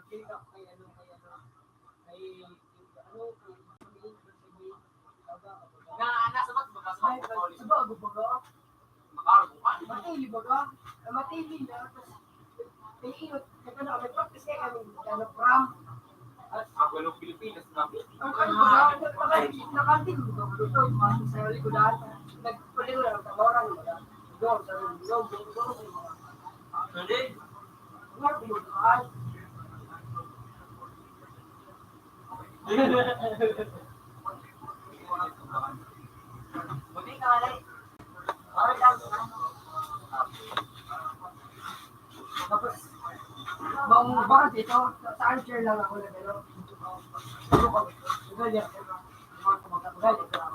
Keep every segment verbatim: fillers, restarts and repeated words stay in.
Kay ano, kay ano, kay ano, kay na nasa mat ba sa police? Bago ba ka? Makaro ka? Matili ba ka? Matili na. Tapos, may inot, nagkano, may practice kayo kami, ano, prom. At ang walong Pilipinas na. Ang ano ba ka? Nakantin mo ba? Ito, yung mga sa likodan. Nagpuli ko na ng tawaran. Doon, sa doon, doon, doon. Galing. Nga, binutaan. Buti ka, Alay. Parang lang, ano. Tapos, bang, bakit ito? Sa armchair lang ako nag-ano. Ugali ako. Ugali ako.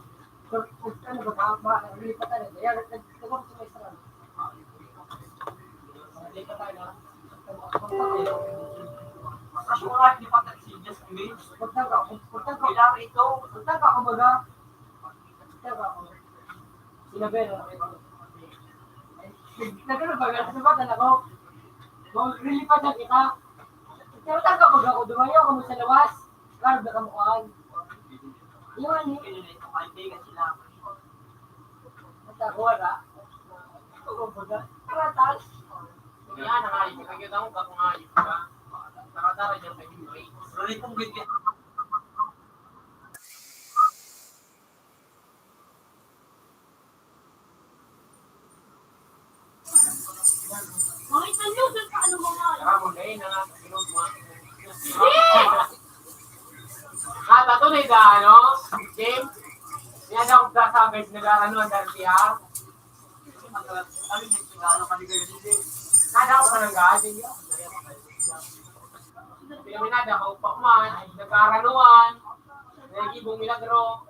So, ano ba, ba, ba, nagpatay na. Kaya, nag-, nag-, nag-, Kaso nga, di pa tayo si Just Green. Punta ka, punta ka. Kailangan ito. Punta ka, kumbaga. Punta ka, kumbaga. Sinabi, no? Nag-, nagkano ba? Nagkano ba talaga? Kung lilipad na kita. Pero tangka, pag ako dumayo, kamo sa lawas. Karga ka mo, kuhaan. Yun, eh. Kailangan sila. Basta wala. Ito, kumbaga, karatas. Yan, ang ayos. Pagkita mo, kapangayos ka. Nakatara dyan sa Henry. Pero itong ganyan. Mga itanong sa ano mga. Tara mo, dahil na nga, Ginoo mo. Ah, tato na ito, ano? Game? Yan ako sa guys, nag-ano, ang dati, ha? Nada ako ka nang gadi. Pinanada ako pa man, nagkaranuan, nagibong milagro.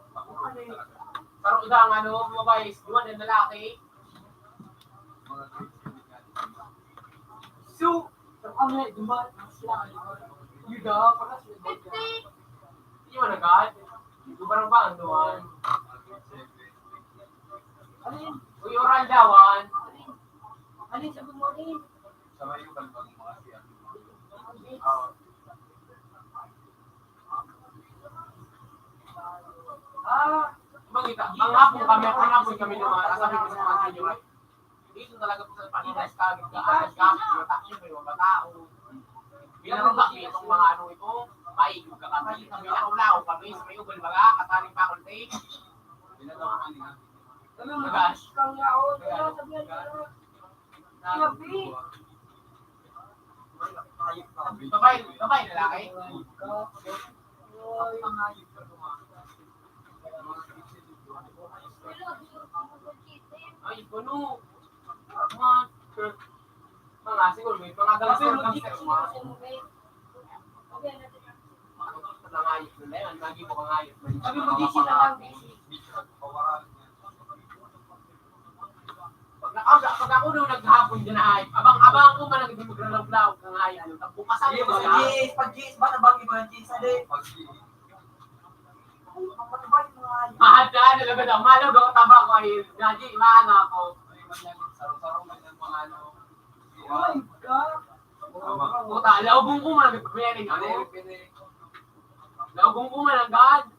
Karuda ang ano, mga guys, duwa na lalaki. So, ang mga duman, sila, Yuda, para sa Yuda. Di man agad. Di ba lang ba ang duman? Alin? Uy, oral dawan. Alin? Alin sa good morning? Sa mayo, balbang mga siya. Ah. Ah. Bang ita, ang hapon kami, ang hapon kami duman, sabi ko sa mga inyo, dito talaga po sa Pilipinas, kami ka, ang kami, yung tayo, may mga tao. Bilang ba, itong mga ano ito, may yung kakami, kami, laulaw, kami, sa may ubal, mga, kataring faculty. Ano, magas. Kang yaon, ano, sabihan ka na. Grabe. Babae, babae, lalaki? Ay, ano? Mga, mga siguro, may mga gangster, gangster, mga. Nangayot na yan. Lagi mo kangayot na yan. Sabi mo, di sila lang, busy. Pag, pag, pag ako nung naghapon dyan ay, abang-abang ko man ang hindi maglalaw-law, kangayot. Pagbukasan mo ba? Pag-G S, pag-G S ba? Nabang iba ang G S, ade? Mahal ka, nalagad ang malaw, daw tabak, ay, nadi, maano ako. Sarong-sarong, may mga ano. Oh my God. Puta, laubong ko man, nagpapayari nga ako. Laubong ko man, ang God.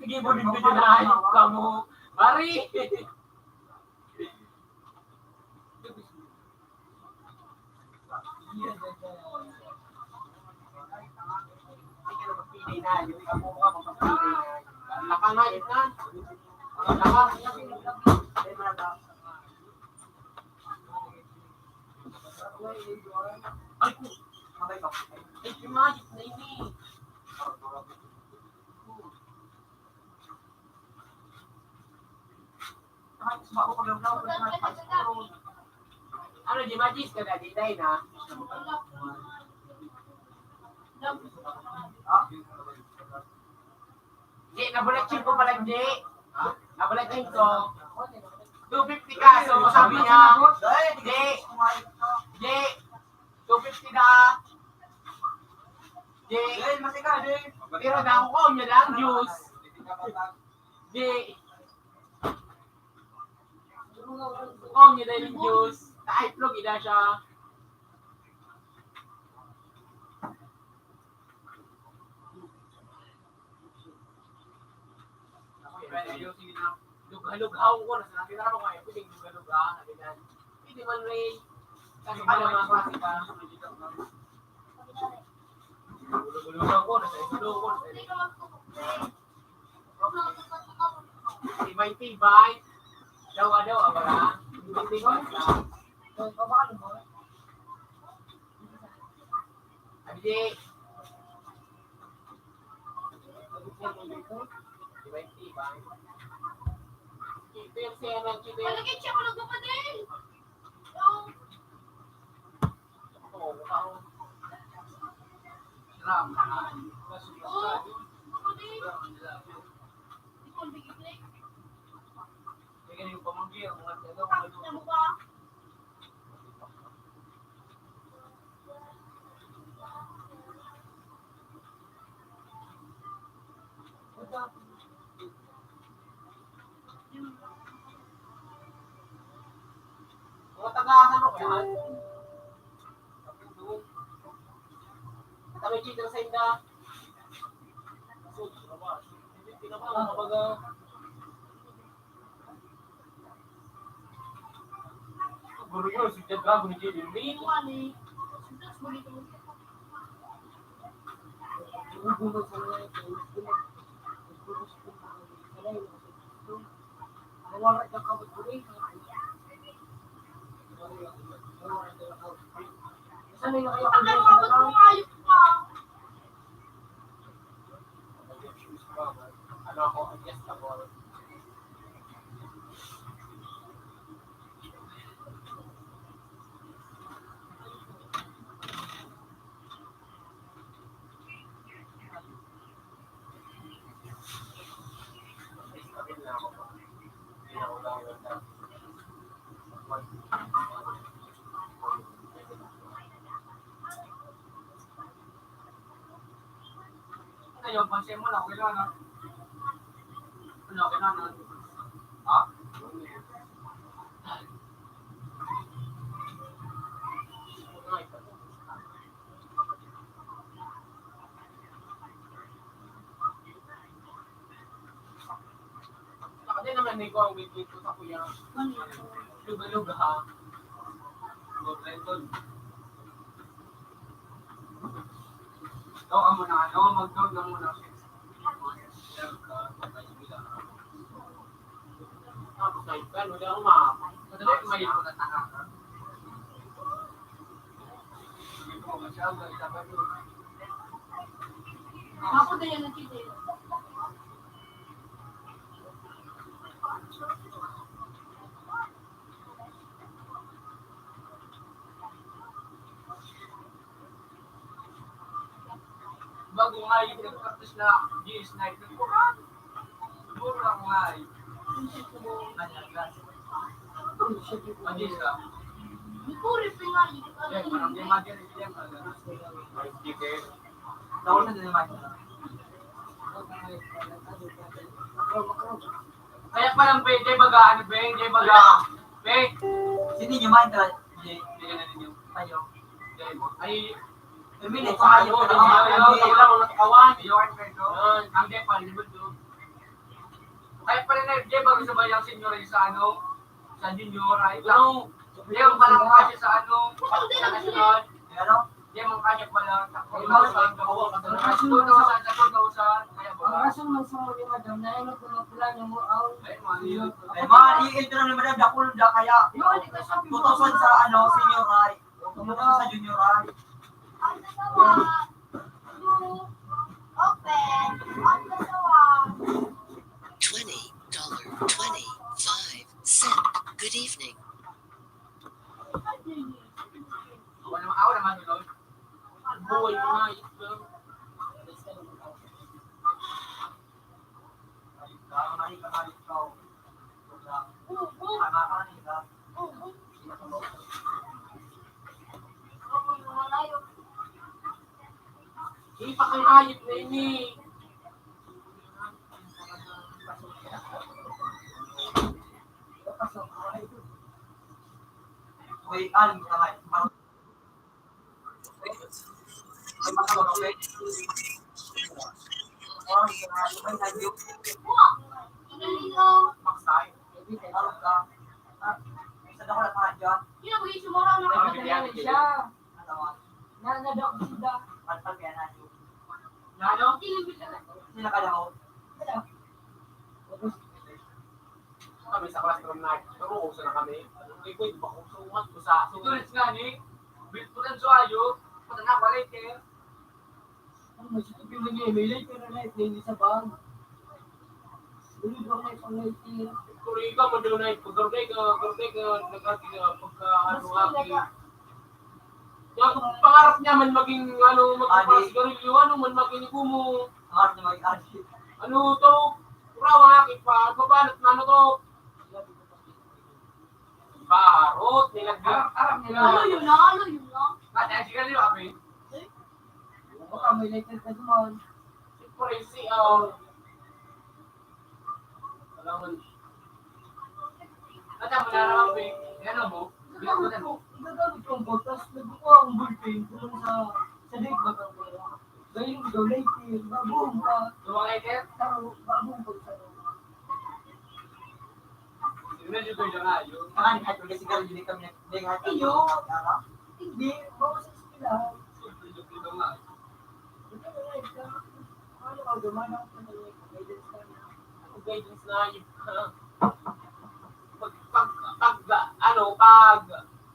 Sige mo din, video na, ayun ka mo. Mari! Nakangayot na. Nakangayot na. Ay, ay, kumayot na ini. Ano, di magis ka na, di tayo na. Di, nabulatsing ko pala, di. Nabulatsing ko. Two fifty ka, so sabi niya, di, di, two fifty na. Di, pero dako ko, niya lang, juice. Di. Kung niya lang, juice. Kahit plug, ida siya. Sige na. Lugha-lughaw ko na, sinabi na ako, eh, pwedeng lugha-lugha, sabi na. Pwede man, Ray. Kaso ka naman, klase ka. Lugha-lughaw ko na, sa lugha ko na, sa Tibay-tibay. Dawa-dawa, abara. Tibay-tibay. Abdi. Tibay-tibay. Tibay, tibay. Palagi siya ko nagpapadel. Mga taga-ano ko yan? Taga Chito sa inda. Hindi naman, mga baga. Guru yun, si Ted Gago ni J D Lee. Ano ako, adjustable. Ano yung pansin mo na, okay lang, ano? Ano, okay lang, ano? Ha? Hindi naman ni ko ang bigay ko sa kuya. Luga-luga, ha? Good record. Ikaw ka muna, ano, mag-down ka muna. Tapos na yun, wala akong ma-, madali, may mga tahanan. Ako din yung nagtitira. Bago nga yung nag-practice na G S nine, nagkuhan. Siguro lang nga eh. Ano, class? Mag-G S ka? Yan, parang di mag-G S yan, parang gano'n. Hindi kayo. Taon na din naman. Kaya palang pwede baga, ano, be, hindi baga, be. Sino nyo man, Dre? Hindi, hindi ka na ninyo. Ayo. Hindi mo. Ay, Emil, eh, sa ayo, ayaw, hindi, ayaw, ayaw, ayaw, ayaw, ang nakawan. Yun, pero, Yan. Ang depa, libod to. Kaya pala na, di ba, gusto ba yung senior sa ano? Sa junior, ay, Ano? Di, ang parang kasi sa ano, sa nasyonal. Ano? Di, ang kanya pala, sa Ay, two thousand, ang rason, two thousand, sa two thousand, kaya ba? Ang rason man sa mga madam na ano, kung ang plano mo, ang Ay, mga yun. Ay, ma, i-intro na madam, dakul na kaya. Yun, di ka sabi mo. Two thousand sa ano, senior high. Kung sa junior high. Ang dalawa, two, open, ang dalawa. Twenty dollar, twenty-five cent. Good evening. Ako naman, ako naman, Lord. Buhay mo na, ito. Ipakahayop na ini. Uy, alam mo naman. Ay, baka ba, okay? Maksay. Arog ka. Ah, sa dako na pa dyan. Yun ang issue mo, Ron. Ay, bibigyan ko siya. Ano? Na, na, na, sida. Patpal kaya na yun. Na ano? Sila ka daw. Ano? Kami sa classroom na, pero uso na kami. Ikoy, bako sa umat ko sa aso. Ito rin nga ni, Bill Putanzo ayo, pata na, walay care. Ang masito, pinag-i-email, pero na, hindi sa bag. Ulo ba may pang-, Kurika mo daw na, pagkarbay ka, karbay ka, nagkati ka, pagka, ano, Mas nga, kilala. Yung pangarap niya man maging, ano, magpapasigarilyo, ano man maging gumo. Pangarap niya maging artist. Ano to? Kurawa nga, kipa, babanat na ano to? Barot, nilagyan. Aram, aram nila. Ano yun na? Ano yun na? Pati ang sigarilyo, abi. Eh? Baka may letter ka duman. Siyempre, si, ah, Kailangan. At ang manaraw, eh, ano mo? Binakutan mo. Gagamit kong botas, nagkukuha akong ballpen, doon sa, sa date ba kang pera? Dahil ikaw, late, eh, babuhong ka. Yung mga letter? Tao, babuhong ka sa. Yun na yung pwede nga, yun. Saka, kahit magkasigarilyo, hindi kami nag-, hindi nga, iyo. Hindi, bawal sa eskwelahan. Siyempre, yung pwede nga. Ito na nga, ito. Ano ka, gumana ka na yung guidance ka na. Ang guidance na yun. Pag, pag, pag, ano, pag,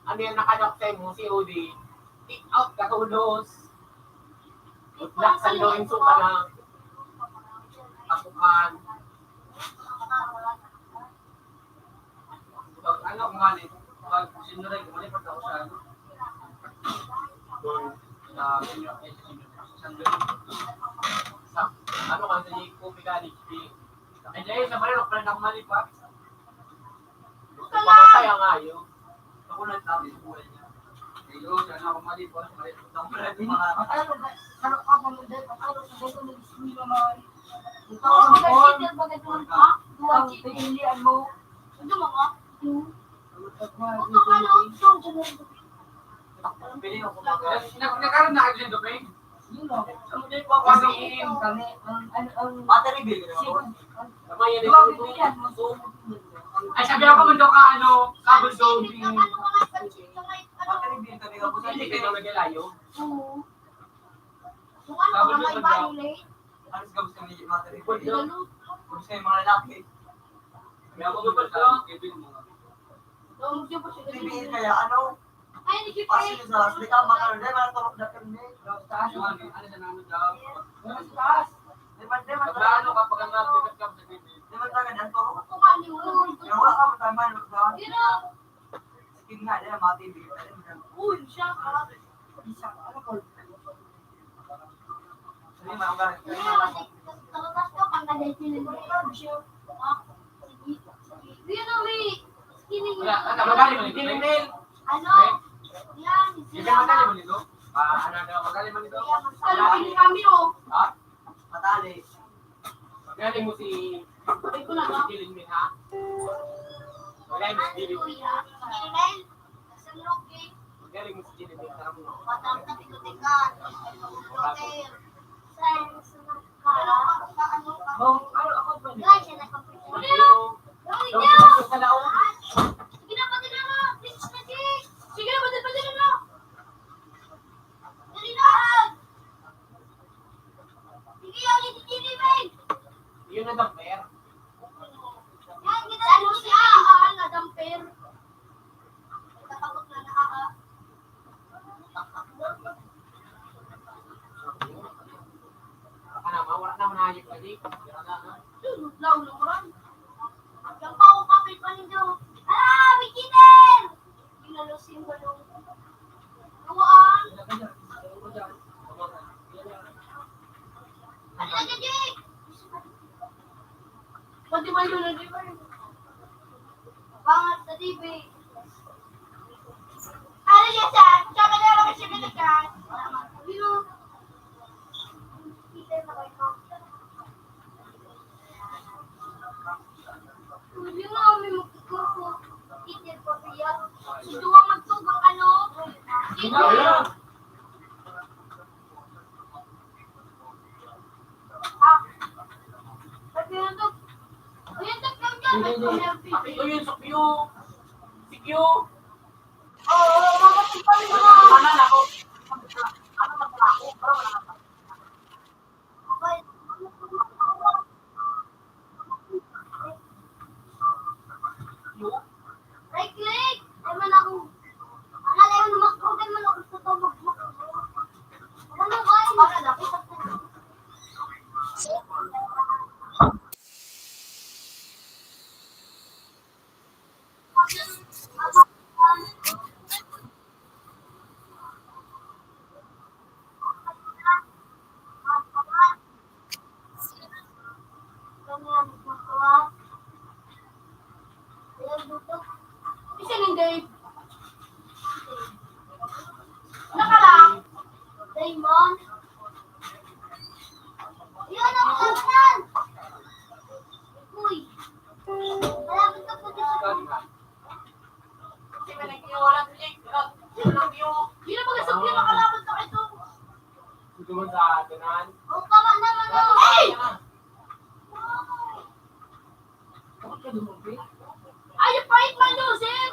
ano yan, nakadak sa mo, C O D, take out ka todos. Black San Lorenzo ka na. Pasukan. Pag ano, kung ano, pag sinunod, kung ano, pag ako sa ano, doon, sa, sa, ano, kasi ni Kobe College, di, ay, dahil sa Marilok, pala na mali pa. Masaya nga yun. Ako lang tao, yung buhay niya. Ayun, sana ako mali pa, mali pa, mali pa. Ano ba? Ano ka pa mo dahil? Ano ka dahil? Ano gusto mo naman? Ito ang phone. Ang pilihan mo. Ito mga. Ito ka lang. Ito, ito mo. Pili ako. Nag-, nagkaroon na kayo dyan, Duping? Yun, oh. Kasi, kami, ang, ang, ang, Battery bill, ano? Sige. Tama yan, Di ba, ito. Pipilihan mo, so, Ay, sabi ako, mundo ka, ano, kabundong. Battery bill kami, kapag hindi kayo naglayo. Oo. Kung ano, Sabi may mo ba? Violate. Alas gabos kami, battery bill. Galo. Kung sa'yo, mga lalaki. May ako ba ba? Kevin, mga T V kaya, ano? Ay, hindi kita. Kasi sa, di ka makano, di ba, turok na pirmi? Taas, ano, ano, ano, ano, daw? Mas taas. Di ba, di ba, Pag ano, kapag ang nagbigat ka sa T V? Di ba, taga dyan, turok? Ako nga, ni Ulo. Yawa ka, matama, di ba? Yun, oh. Sige nga, di ba, mga T V, di ba? Uy, siya ka. Isa ka, ano, Wala, ano, magaling mo dito? Ano? Yan, Hindi ka magaling mo dito? Ah, ano, ano, magaling mo dito? Ano, pili kami, oh. Ha? Matali. Magaling mo si Ay, ko na ba? Gilin, ha? Magaling mo si Gilin. Hallelujah. Amen. Sa lugi. Magaling mo si Gilin, ha? Matang na tigutingan. Science. Ano ka, ano ka? Bong, ano ako ba? Guys, yan ang kapatid. Ano? Ano? Ano? Ano? Ano? Sige na, pati na nga. Please na, Jake. Sige na, pati, pati na nga. Dali na. Sige, ang hindi, hindi, hindi. Yun ang damper. Yan, kita, ano siya, ah, na damper. Natatakot na na, ah. Baka naman, wala naman hayop ka, di. Wala na. Yun, law, law, law. Yung pa, kapit pa ninyo. Ah, may kitten! Ginalos yung balong. Luwaan. Ano na, Jay? Pati ba yun, di ba? Bangat sa T V. Ano siya sa? Tsaka na lang siya binigyan. Yun. Hindi na kami magkukuha. Hindi pa biya. Si Duwa magtugang ano? Hindi. Ah. Pati yun to. Ayun, Ito yun sa Q. Si Q. Oo, mamatig pa rin naman. Ano na ako? Ano na pala ako? Parang wala na. Right click! Ay, man ako. Akala yun, makro, kan man ako sa tawag. Ano ba yun? Para na, kita ko. Isa ning Dave. Nakalang. Raymond. Yun ang kalaban. Uy. Malapit ka po dito. Hindi na mag-isog yung makalaban sa ito. Ito mo sa tanan. O, tama naman, o. Ay! Ay, pait man yun, sir!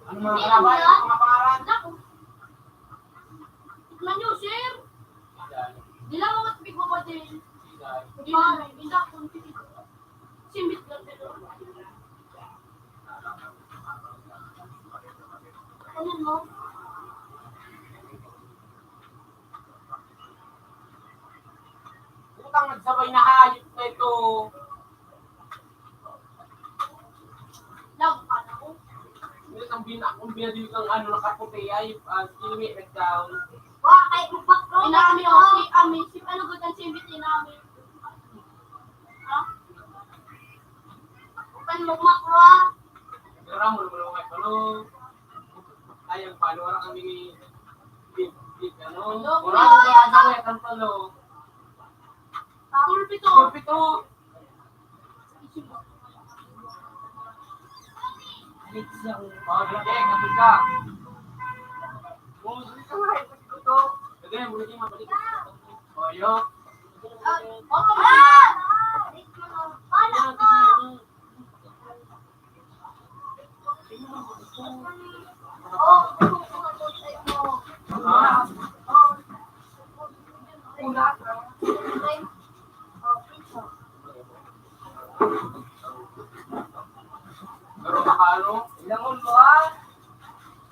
Ano mga kalaban? Ano mga pangaran? Naku. Tikman nyo, sir! Di lang ako tibig mo ba din? Di lang, hindi ako tibig. Simbit lang dito. Ano mo? Putang nagsabay na hayop na ito. Lag pa na ko. Hindi, ang bina-, ang binadyo kang ano, nakaputi, ay, ah, skinny, nag-down. Wa, ay, upak ko. Inami, o, si, ami, si, ano, gud ang simbit, inami. Ha? Upan mo, umak mo, ha? Pero mo, mo, mo, mo, Sayang pa, wala kami ni, ni, ni, ano, Hello, wala hello, kami hello. Sa may pantalo. Pulpito. Pulpito. Oh, dito, kapit ka. Oh, dito ka, kapit ko to. Lagyan mo, lagyan mo, balik. Oh, yun. Ah! Ayan, tingnan mo. Pero baka ano? Ilangon mo, ha?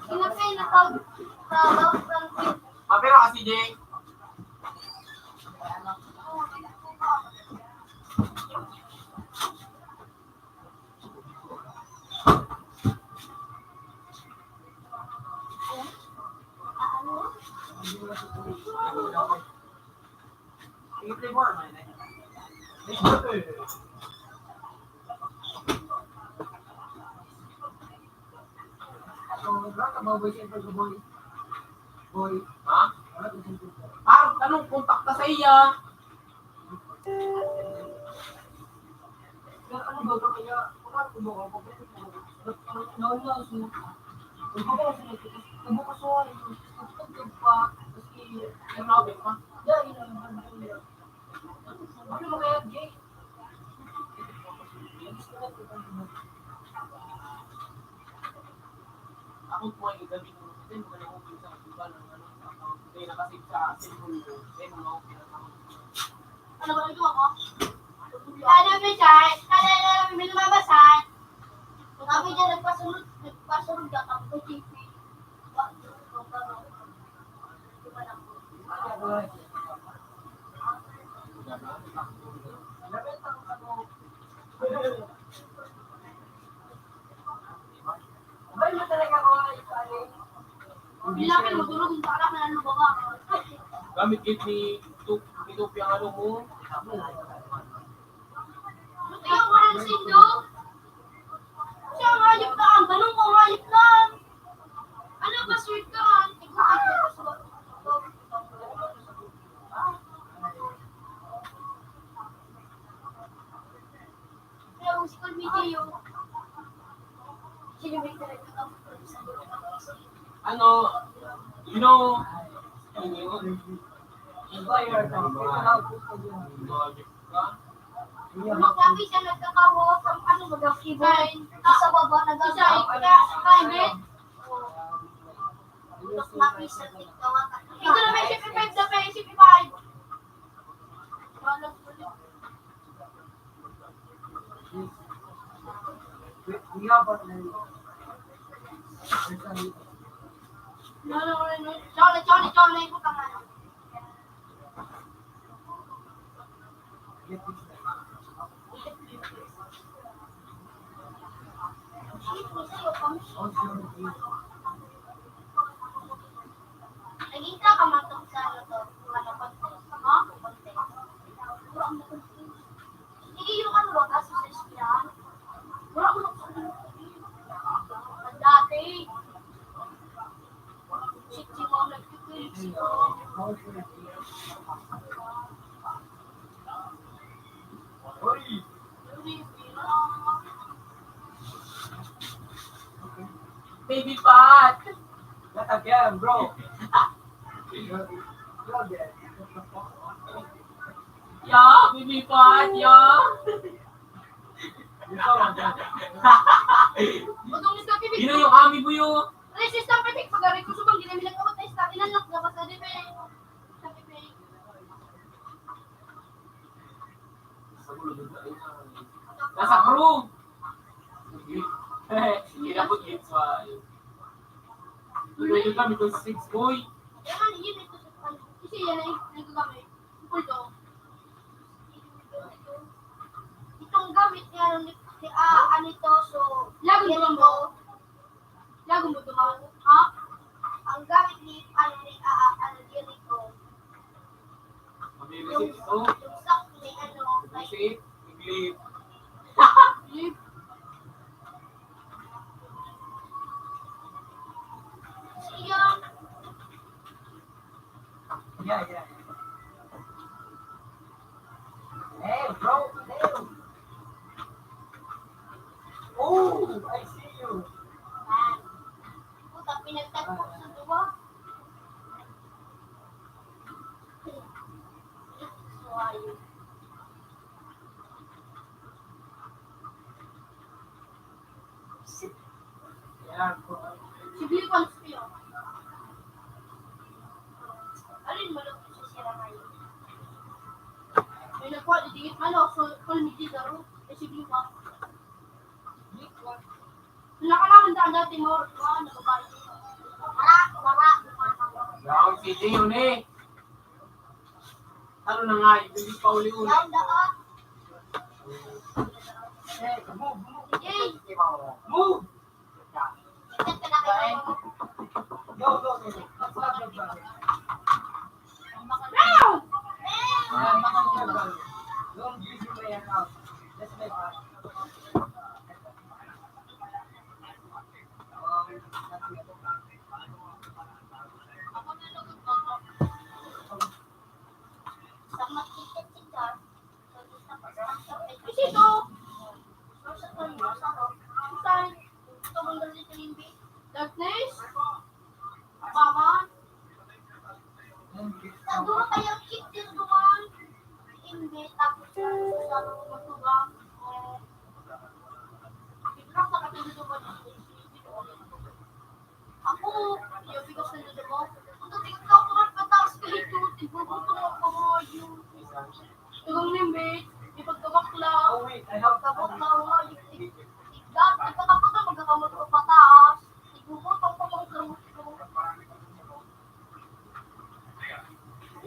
Kinapay na tawag sa Love Francis. Ah, pero kasi, Jay. Ha? Ah, anong kontak ka sa iya? Ako po ay gabi ko, kasi mga nag-open sa iba ng ano, sa account. Hindi, nakasave sa cellphone ko. Then, mga open ang account. Ano ba ito ako? Ano ba siya? Ano ba yung mabasa? Sabi niya, nagpasunod, nagpasunod ka, kami ko G P. Gamit gid ni Tup-, ni Tupi ang ano mo. Ayaw ko ng sindo. Siya ang hayop na, ang tanong ko, hayop na. Ano ba, sweet ka? Ikaw, ang gusto ko. Hello, si Col Video. Sino may talaga ang Ano, you know, ano yun? Bulok na, bisa nagkakawo sa ano, bagang keyboard. Sa baba, nagagawa. Isa, ika, Simon. Bulok na, bisa nagkakawo. Ito na may isip i-five na, may isip i-five. Johnny, Johnny, Johnny, ito ka nga. Naging ka kamatok sa ano to, ano, pag-, ha? Hindi yung ano, wag ka sa eskwelahan. Wala ko nagsabi. Dati. Shit, si mom nagpipil, si mom. Baby Pat! Not again, bro. Yeah, Baby Pat, yeah. Ito yung ami mo yun. Resistance pa, pag-aray ko, subang ginamit na kawat na isda, inanlak na basta, di ba? Nasa crew. Inabot yun sa... Ito yung gamit ng six, boy. Yan, yun ito sa pan-, kasi yan ay nagagamit. Bulldog. Itong gamit niya ni, ni, ah, ano ito, so, Lagon yan duwang ito. Lagon mo duman, ha? Ang gamit ni, ano, ni, ah, ah, ano, ni Rico. Mabilis ito. Yung sak ni, ano, kay Mabilis. Iglip. Iglip. Siya. Yeah, yeah. Hey, bro, hey. Oh, I see you. Yan. Puta, pinagtagpo sa duwa. Suwayo. Yan. Si Blue Pants ko yun. Alin mo lang sa sira ngayon? May nagkuha, didingit man ako, so, call me Jigaro. Eh, si Blue Pants. Wala ka naman daan dati mo, wala, nagbabayad. Wala, wala, wala. Brown City yun eh. Ano na nga, hindi pa uli-uli. Down the up. Hey, move, move. Yay! Move! Go, go, go, go. Let's not go back. Wow! Don't use your way out. That's my bad. Sa makikita, sa gusto ko sa Ay, sino? Sa kanya, sa ro-, sa, ito mong galit ng imbi. Darkness? Paman? Sa duha kaya kit din duman. Imbi, tapos sa, sa, sa, magtugang. Eh, bigla sa katulog naman. Ako, yung bigas na nila mo. Ang tingin ko, ako, mataas ka ito. Tigbubuto mo pa mo, yung. Tugang nimbit, ipagkabakla. Ipagkabakla mo, yung tig-, tig-, tigkakapot na magkakamot ko pataas. Tigbubuto ko pang kamot ko.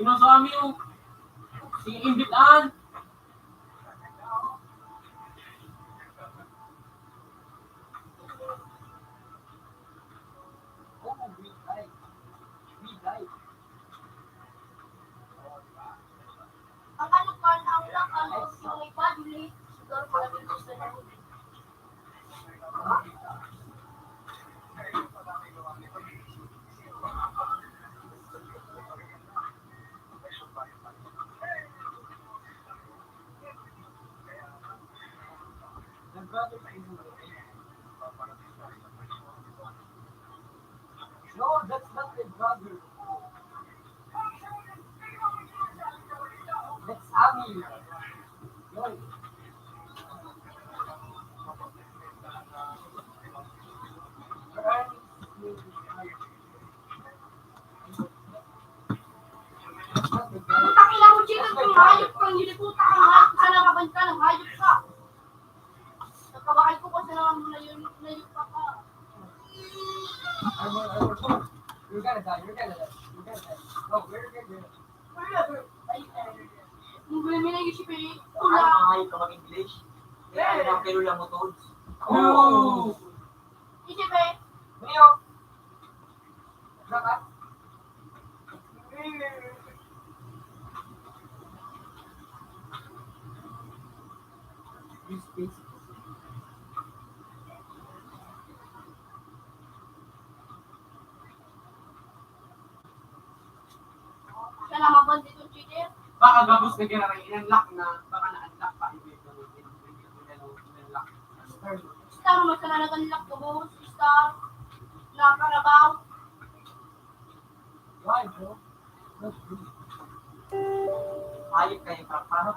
Ino sa amin, oh. Si Imbitan. Ang ano pa, ang lakal, yung may badly, siguro pala dito sa No, that's not a brother. Putang ina mo, Chico, kung hayop ka, hindi, putang ina mo, hayop ka, nagkabakal ko pa sa mga layo, layo pa ka. You're gonna die, you're gonna die, you're gonna die. No, you're gonna die. Ang gawin mo na yung isip eh. Ay, mga hayop ka mag-English. Kaya ano ang kilula mo, Toads? Oh! Isip eh. Ngayon, Siya na mabandi kong cheater. Baka gabos na ginarang in-unlock na, baka na-unlock pa, hindi ko in-unlock. Star, mas na nag-unlock ko, boss. Star. Nakarabaw. Why, bro? Ayop kayo, para, para.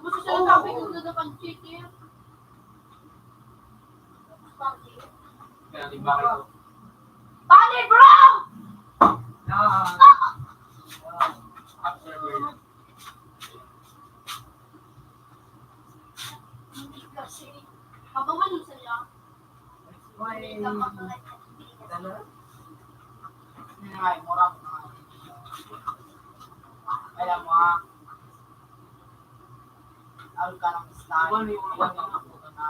Gusto siya ng topic, gusto na pag-cheat eh. Kaya di ba kayo? Bali, bro! Ah. Ah. Observer. Hindi kasi, mabaman mo sa niya. Why? Ano? Yun nga, eh, mura ko na. Kaya mo, ah. Ang ka ng style. Iwan mo yung iwan mo na.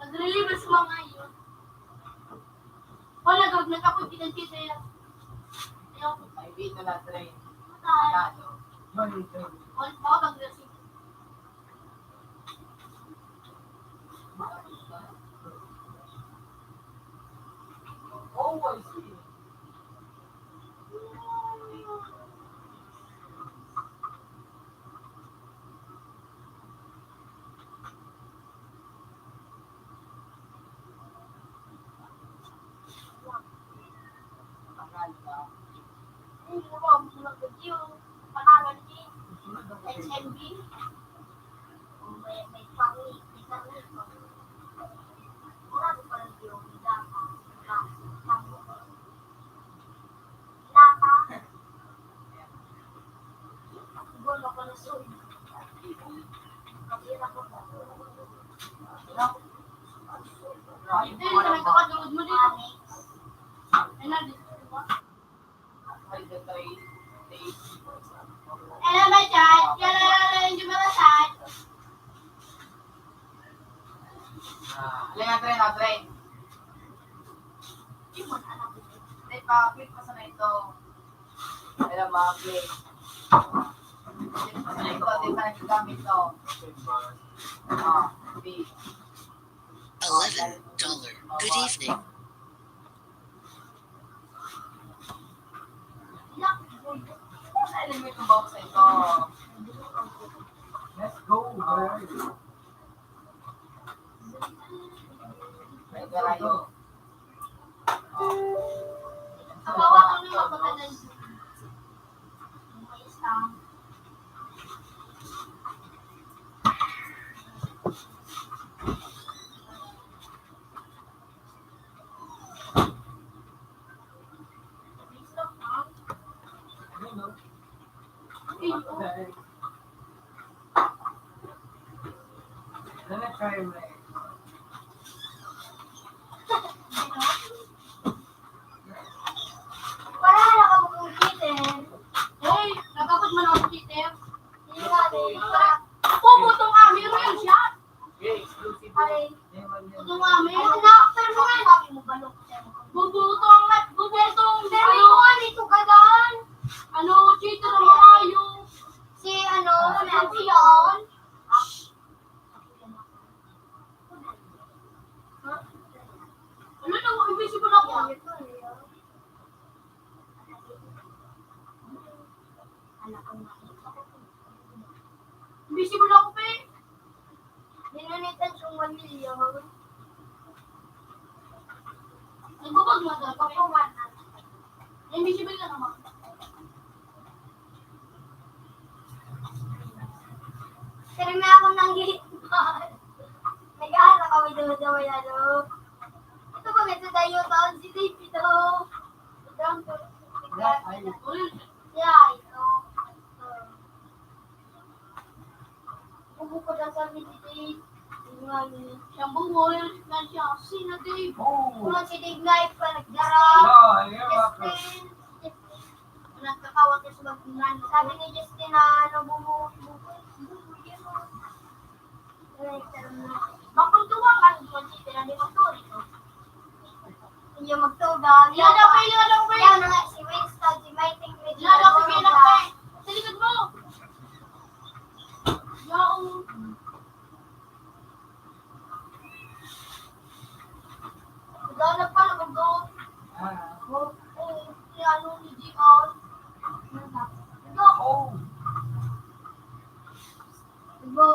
Naglilibas mo ngayon. O, nag-, nagkapag kitang kita yan. Ayaw ko. Ay, dito na train. Matay. Ano? Mali, train. Wal-, baka pag-, Oh, I see. Hello, my child. Hello, hello, hello, hello, my child. Ah, alin ang train, ah, train? Hindi, pa-click pa sana ito. Ayan, mga click. Click pa sana ito, di pa nagagamit ito. Ah, B. Eleven dollar. Good evening. Let's go. Ay, galayo. Ang bawa ko nung mapagkadal. Let me try my Para na ka mong cheater. Hoy, nagkakot man ako cheater. Hindi nga, eh. Para, puputong kami, real siya. Ay. Putong kami. Ano na, pero nga, sabi mo, balok siya. Bubutong, bubutong, pero ano? Ito, gagaan. Ano, cheater ang maayo. Si, ano, si Leon. Ano na, invisible ako. Invisible ako, pe. Dinunitan yung one million. Nagbabag na talaga. Invisible ka naman. Pero may ako nang hihit. Nag-aaral kami doon sa may ano. Ito ba, medyo tayo taon si David, oh. Ito ang Yeah, ito. Ito. Bubukod ang sabi ni Dave. Yung nga ni, siyang bungol, na siya, sina Dave. Oh. Kung si Dave na ipa nagdara. Yeah, yeah, Justin. Nagkakawat ka sa bagong ano. Sabi ni Justin na, ano, bubukod, bubukod, bubukod. Bakit tuwa ka, kung si Justin, hindi magtuloy, no? Iyo magtugang. Iyo daw, iyo daw, iyo. Yan na nga si Winston, si Mighty Red. Iyo daw, sige lang, Tay. Sa likod mo. Yaon. Naghanap pa naman doon. Ah. Oo, oo, si ano, ni G R. Ito. Oh. Ito.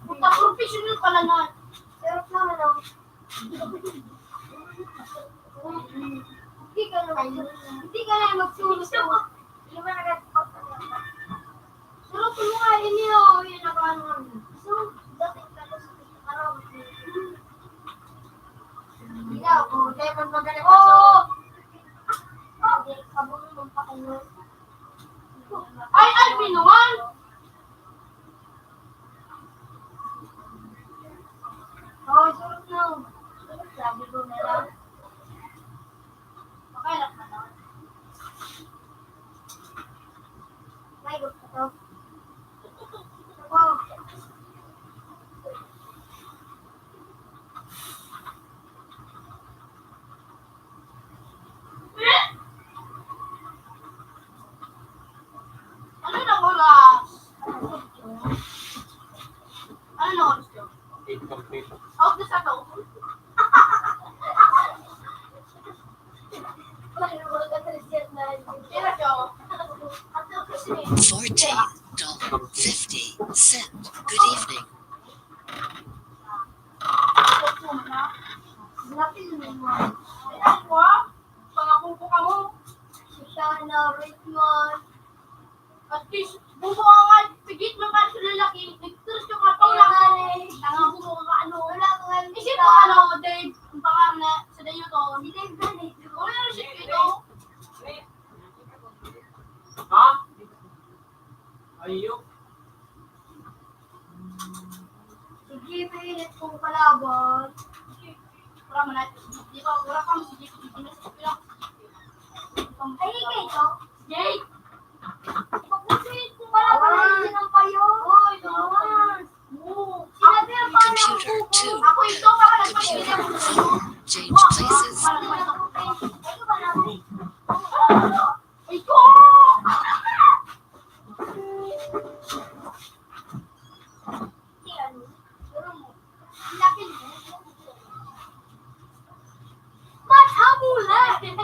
Puta, professional pala na. Sarap naman, oh. Hindi ka na, hindi ka na magsusuko. Hindi ba nagkakapagpapalala? Pero kung mukha rin yun, yun ang ano. So, dapat ka na sa araw. Hindi na, kung tayo pag magaling ka sa Oo! Hindi, kabunod ng pakayo. Ay, ay, binuwal! Oh, surut na. Sabi ko na lang. Okay lang naman. May gusto ko. Wow. Ano na oras? Ano na oras yun? Out na sa to. Pira siya? Fourteen dollar fifty cent. Good evening. Pangakubo ka mo. Siya na Richmond. At least, bubo ka nga, pigit man ka sa lalaki, nagturos ka nga pang Wala lalaki. Eh. Tanga, bubo ka nga, ano. Wala ka nga. Isip mo, ano, Dave, ang pangalan na sa dayo to. Si Dave na, Dave. Wala na siya ito. Ha? Ayok. Sige, mainit kong kalaban. Wala man natin. Di ba, wala kang sige, sige, sige, sige. Ay, ikaw ito? Jake! Pag-sweet kong kalaban, Ay. Hindi ng payo. Oy, Thomas. Oo. Sinabi ang parang Computer two. Ako ito, para nagpapilip. Change places. Ito ba na? Ito! Ba't habulin?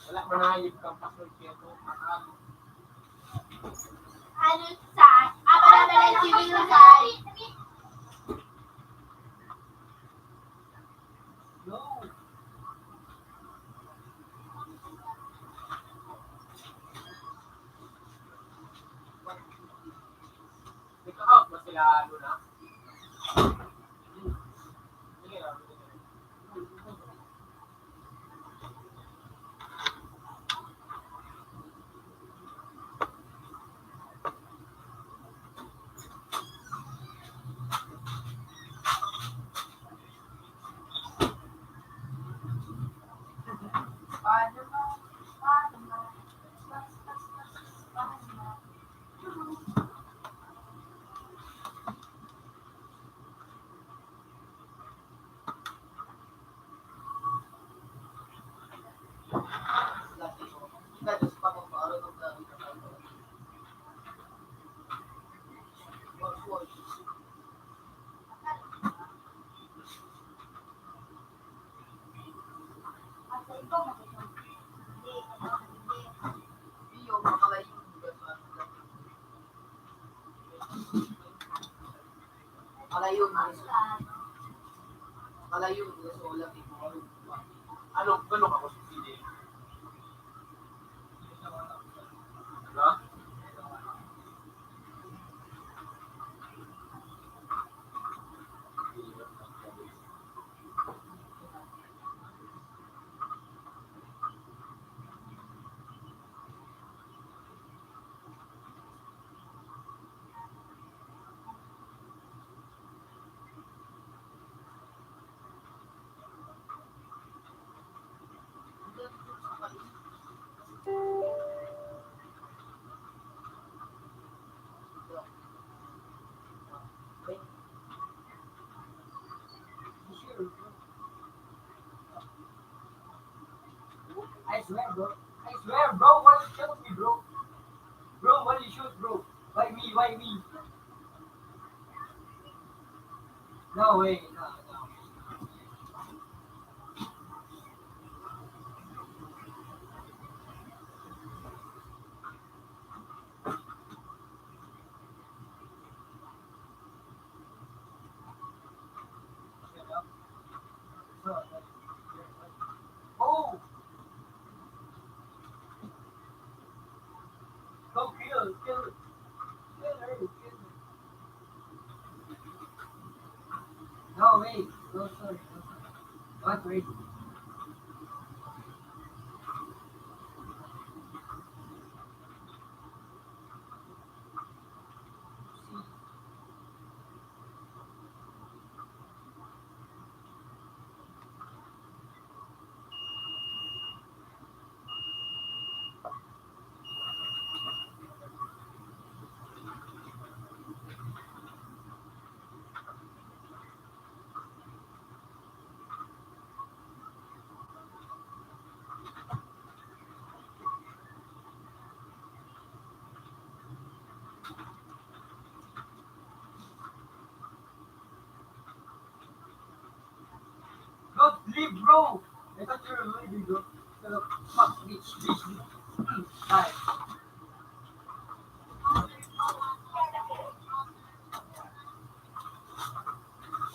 Wala manayip kang pastor kaya to, makalo. Ano sa? Abala-bala, sige, sa. No. Ikaw, ba sila, ano na? Layo na sa, malayo na sa wala, di ko ano. Ano, ano ka, boss? Sige. Diba? I swear, bro. I swear, bro. Why you shoot me, bro? Bro, why you shoot, bro? Why me? Why me? No way. No, no. Oh! Go kill, kill. Kill her, kill her. No, wait. No, sorry, no, sorry. Not ready. Bro, leave, bro. I thought you were leaving, bro. Pero, fuck, bitch, bitch, bitch. Bye.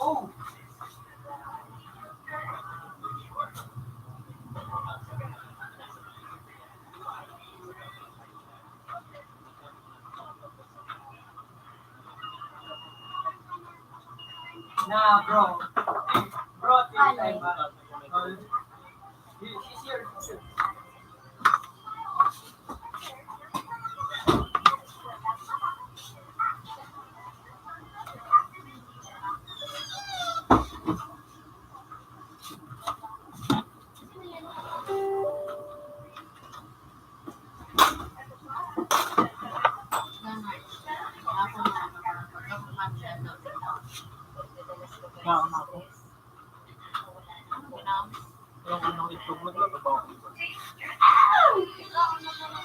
Oh! Nah, bro. Bro, this time, ah, she's here, she's here.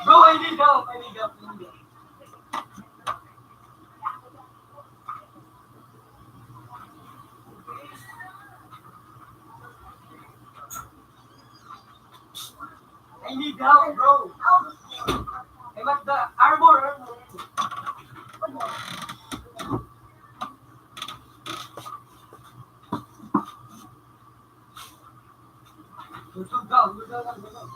Bro, I need help. I need help. I need help. I need help, bro. I'm at the armor, armor. Busog ka, busog ka, busog.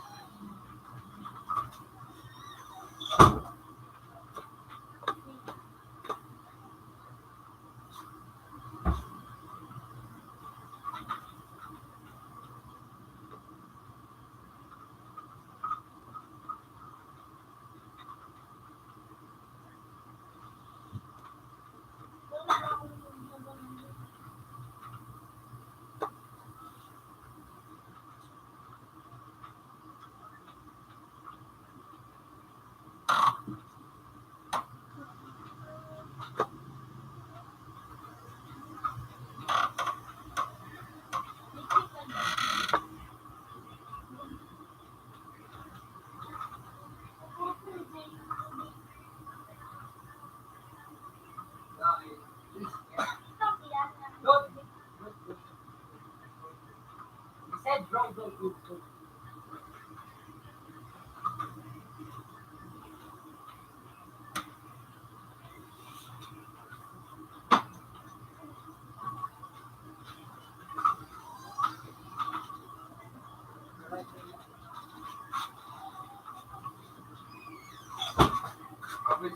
Bro,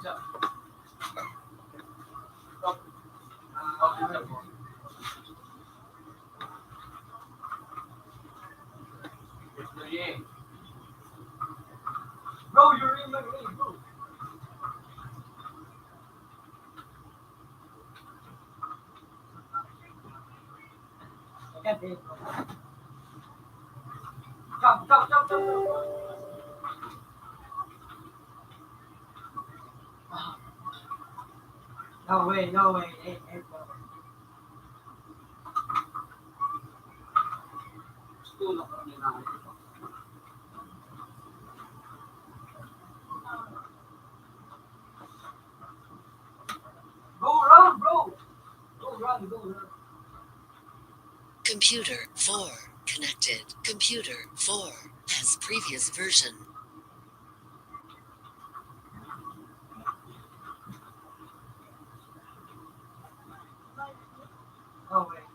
you're in my way, bro. Come, come, come, come, come. No way, no way. Hey, hey, bro. Gusto na kami na. Go run, bro! Go run, go run. Computer four connected. Computer four has previous version. Oh, wait.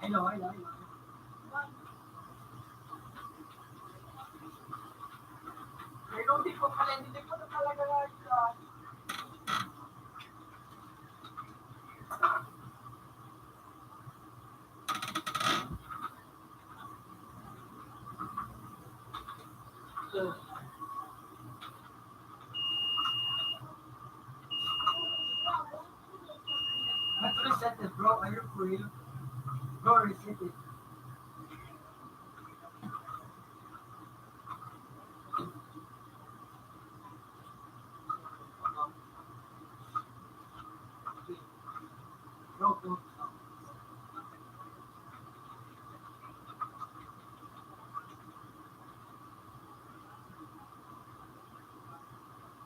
Hello, hello, hello. Hello, di ko pala, hindi ko na talaga na. Let's reset it, bro. Are you for real? Bro, reset it. Bro, bro.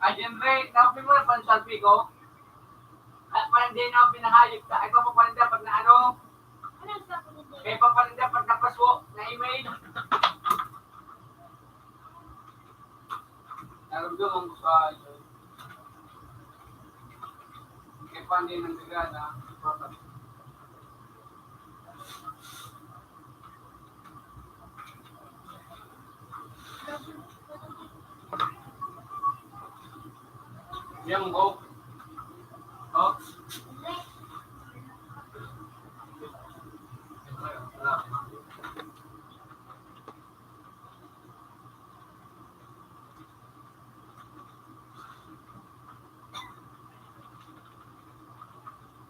Ay, siyempre, naopin mo na pan-selfie ko. At parang di na ako pinahayag sa, ay, papapalinda pag na ano, kaya papalinda pag napaswo, na email. Naramdaman ko sa iyo. Kaya pa hindi nang gagana. Yang Hope. Hope.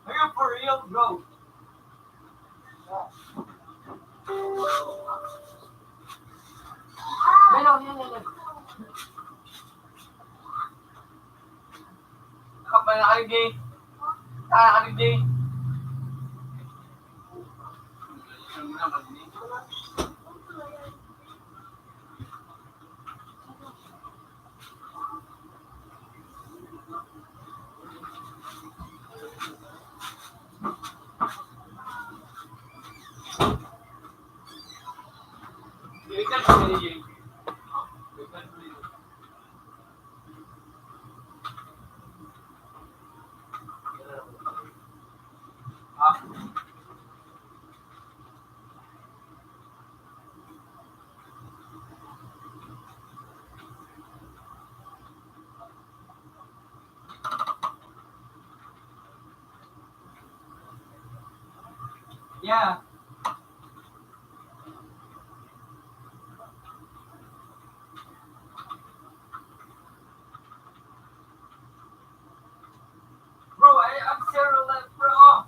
Are you for real, bro? Meron, yun, yun, yun. Kapal na kayo, gay. Tara kayo, gay. Yeah. Bro, I am zero left, bro.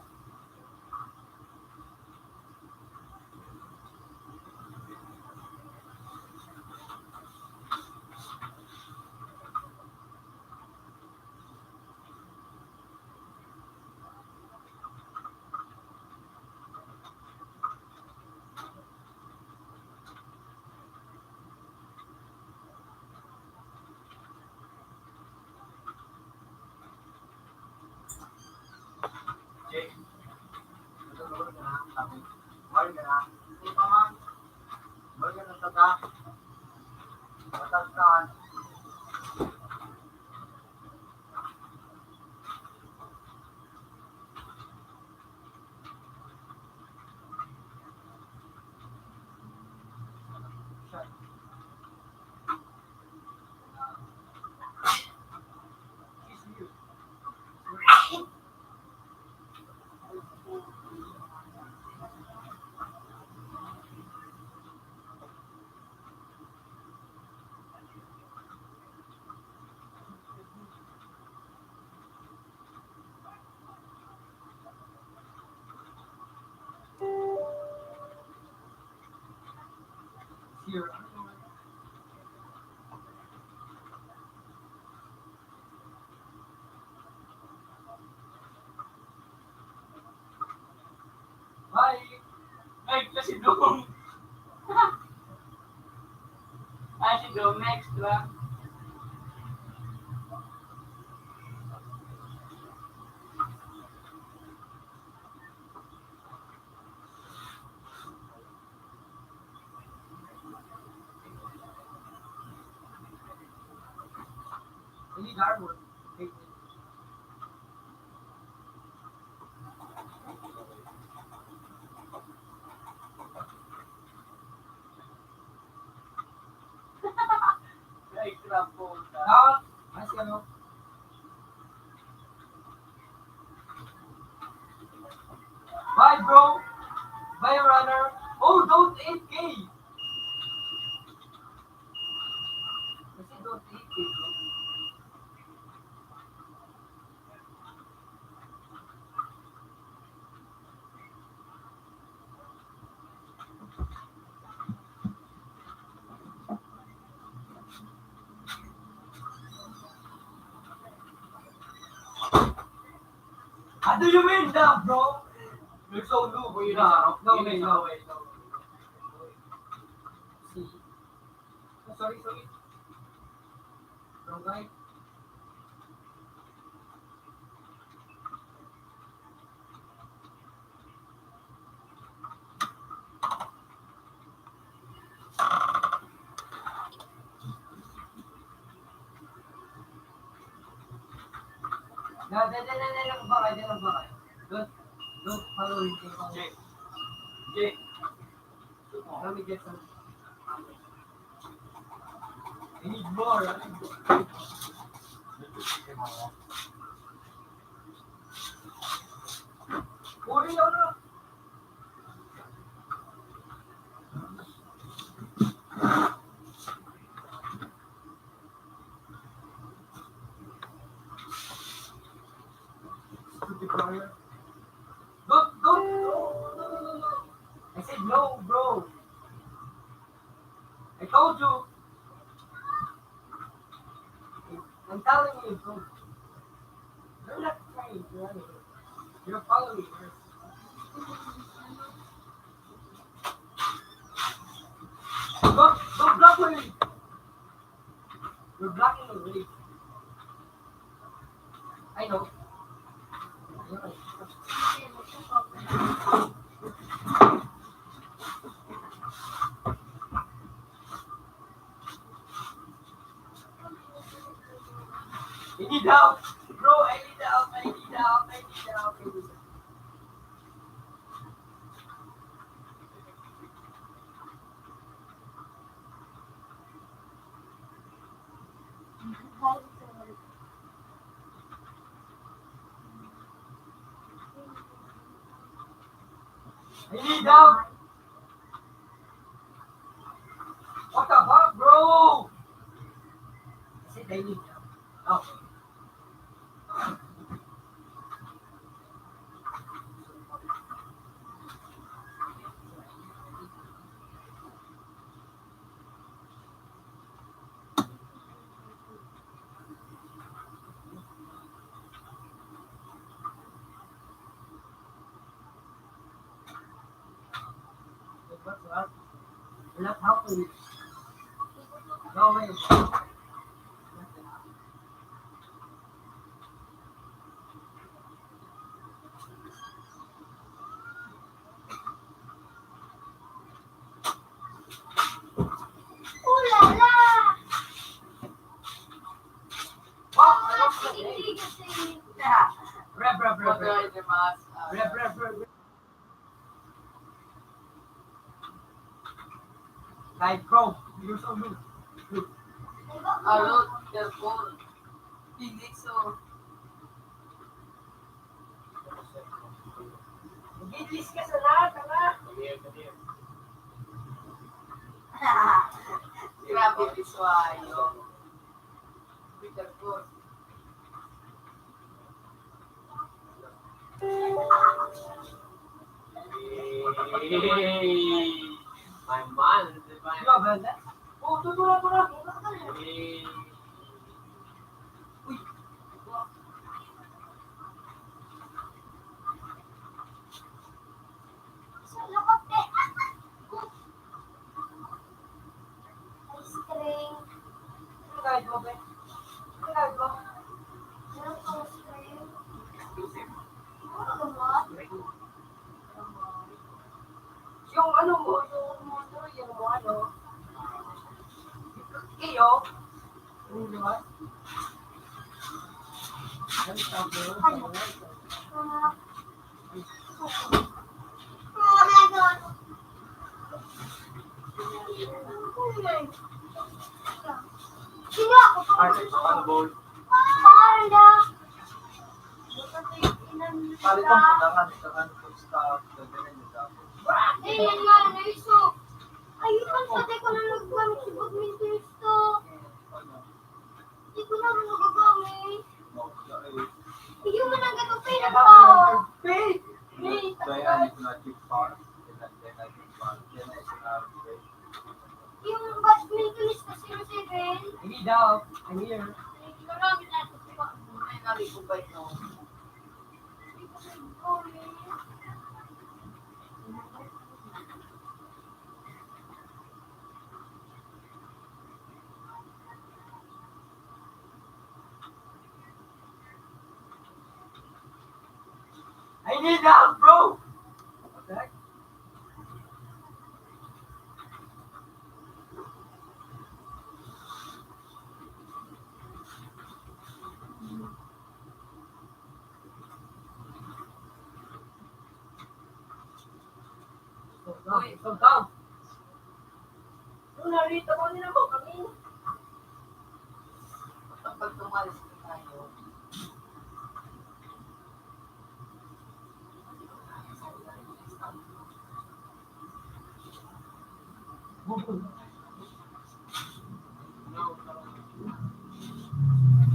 Here. Bye! Ay, kasi doon. Ah, si Domex, di ba? Ini Darwin. Ay, grabe. Ah, mas ano? Bye, bro. Bye, runner. Oh, don't eight K. Kasi don't eight K, bro. How do you mean that, bro? You're so noob, you know. No, wait, no, wait, no. See. Oh, sorry, sorry. Wrong guy. Diyan, diyan, diyan, diyan, diyan lang ba kayo? Diyan lang ba kayo? Don't, don't follow him. Jake. Jake. Let me get some. I need more. Puri lang na. Don't, don't, no, no, no, no, no. I said no, bro. I told you. I'm telling you, bro. You're not trying to run it. You're following her. Don't, don't block me. You're blocking the way. I know. I need help. Bro, I need help. I need help. I need help. I need help. I need help. What the fuck, bro? Kasi I need help. Oh. Ooh la la! Rev, rev, rev, rev. Rev, rev, rev, rev. Like, bro, you're so rude. Rude. Alo, cellphone. Phoenix, oh. Mag-English ka sa lahat, tanga! Grabe, Biswayo. Peter Cruz. My man. Di ba, Brenda? Oh, tutura, tutura. Uy. Sa loob, eh. Ice cream. Ano gagawin mo, be? Ano gagawin mo? Meron pang ice cream. Ano ba? Yung ano mo, yung motor, yung mo ano. Iyo. Yung di ba? Ano? Sino ako? Ay, ano, boy? Pangalan na. Palitan ko na nga, nagkakan ko sa ganyan, nagkakan. Eh, yan nga, naiso. Ayun, ang patay ko na naggamit si badminton ito. Ano? Hindi ko na nagagamit. Hindi mo na nagagamit. Pinapao. Wait. Kaya, it's not too far. It's not, it's not too far. Yan ay sinabi ko. Yung badminton is zero seven. Hindi daw. I'm here. Marami na ito. Ay, nari ko ba ito? I need help, bro! What the heck? Uy, ikaw daw. Nung narito ko, nila mo kami. Kapag tumalis na tayo,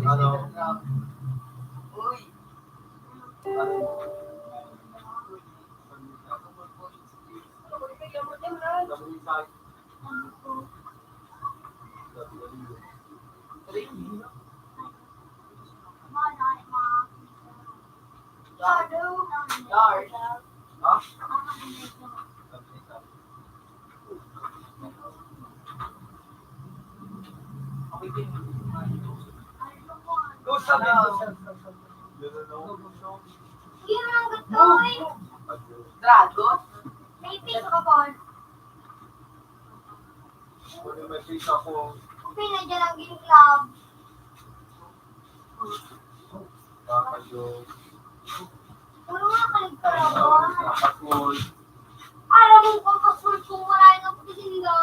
Ano? Uy. Ano? Dragon? May piso ka po. Kunin mo yung pizza ko. Pinadya lang yung club. Kakayo. Puro nga kaligtarawan. Kapasol. Aram mo, kapasol kung wala yung kapatid nila.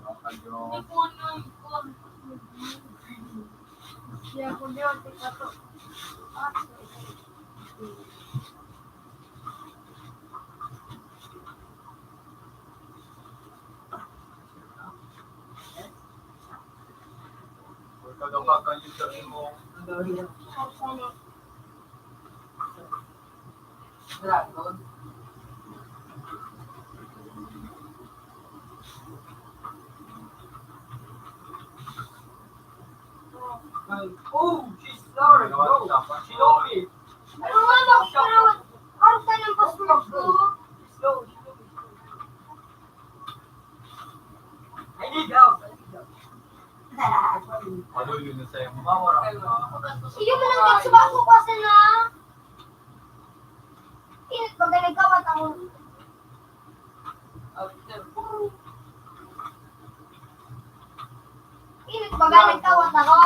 Kakayo. Hindi ko ano, hindi ko ano. Siya ko diyan, tika to. Ah, Ikaw daw, Kaka, yung sabi mo. Dragon. Oh, she's Lord, bro. She know me. Ano nga ba, pero parang ka ng passport ko? Slow, slow, slow. I need help. I need help. Ano yun na sa'yo? Mawara ka. Iyo mo lang nagsubago kasi na. Init, pag nagkawat ako. Init, baga nagkawat ako.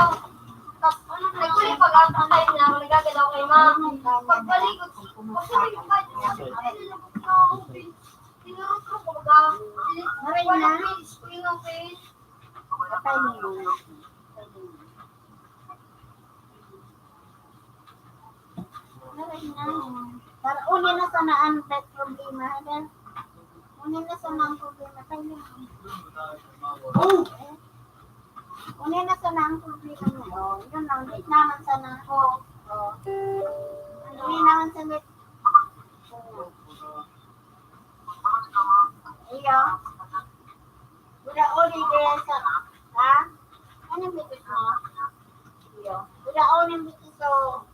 Tas, naguli pag-atang tayo na, nagagalaw kay ma. Pagbalik ko, pagbalik ko, tinurok ko, baga, init, Maray na. Walang minutes ko yung open. Patay mo yun. Patay mo yun. Para uni na sana ang pe-, problema, ha, Ben? Uni na sana ang problema, tayo na. Oh! Uni na sana ang problema niya. Oh, yun lang, wait naman sana. Oh, oh. Uni naman sana. Iyo. Raoni kaya sa, ha? Anong bitis mo? Iyo. Raoni ang bitis ko.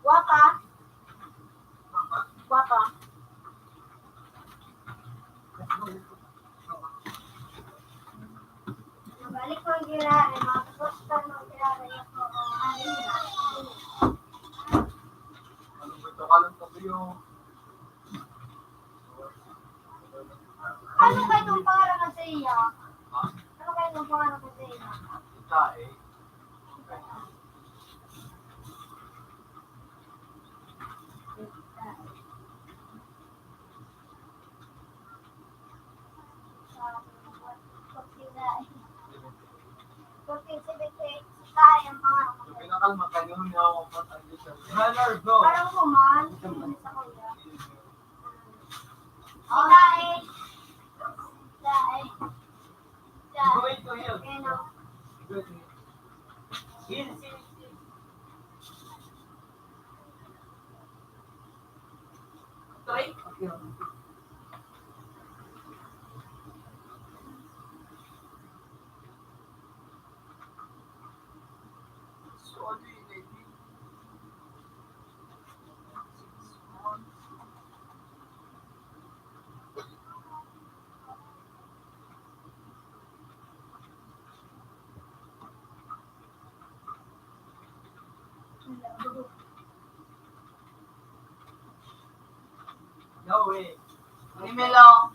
Guwapa. Guwapa. Nabalik ko ang gira, ay mga gusto ng gira, ay ako, oh, ay, ay. Ano ba itong pangalan sa iya? Ano ba itong pangalan sa iya? Parang human, sa kuya. Lain. Lain. Going to hill. Ayan o. Hill, hill, hill. Try. Okay. So, ano yun, I think, six months. No way. Ni Melo,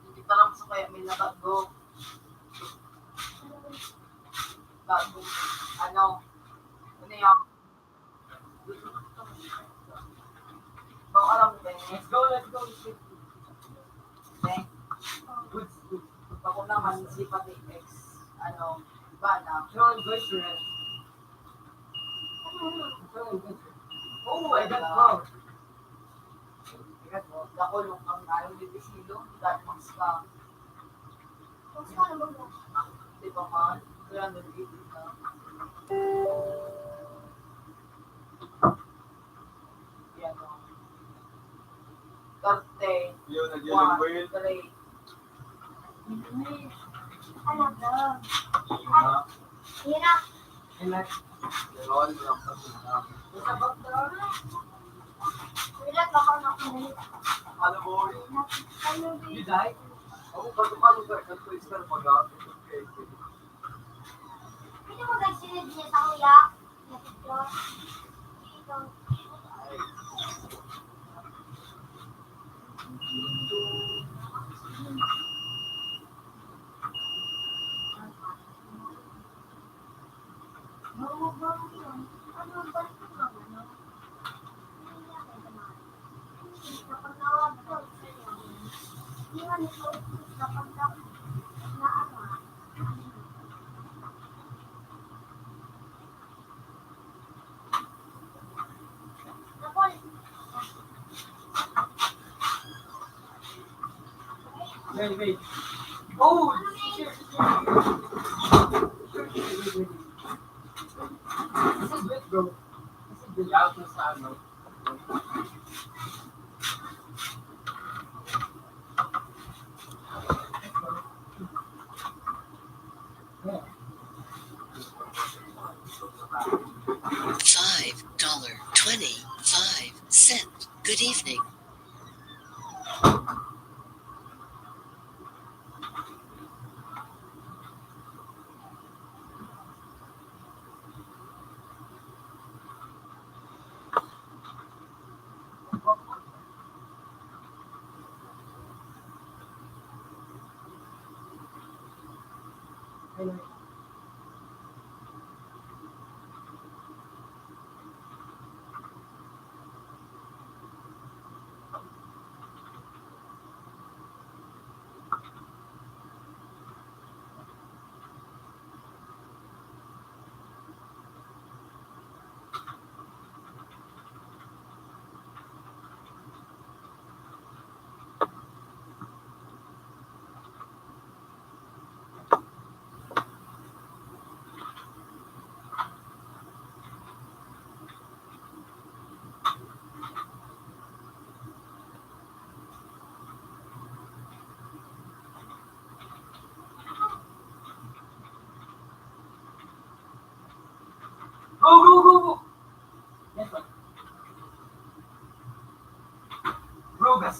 hindi pa lang sa kaya may nabaggo. Bago. Ano? Ano yan? Baka lang, Ben. Let's go, let's go. Ben. Goods, goods. Ako naman, si pati ex, ano, iba na. John, boyfriend. Oh my God, wow. Nakulong ang ayaw ni Pisilo, dahil mas ka. Di ba, man? Kaya nandito ka. Yan, oh. Thirty. Yun, nagyalang One, Will. Three. Ano ba? Hirap. Hirap. Hirap. Pero ano lang pa sila. Hirap ako na. Ano, boy? Ano, babe? Ako, ba't paano ba? Ganito, Esther, pag-aapit. Pwede mo ba sinend niya sa kuya? Wait, wait. Oh! This is it, bro. This is it. Yaw sa ano. Five dollar twenty-five cent. Good evening.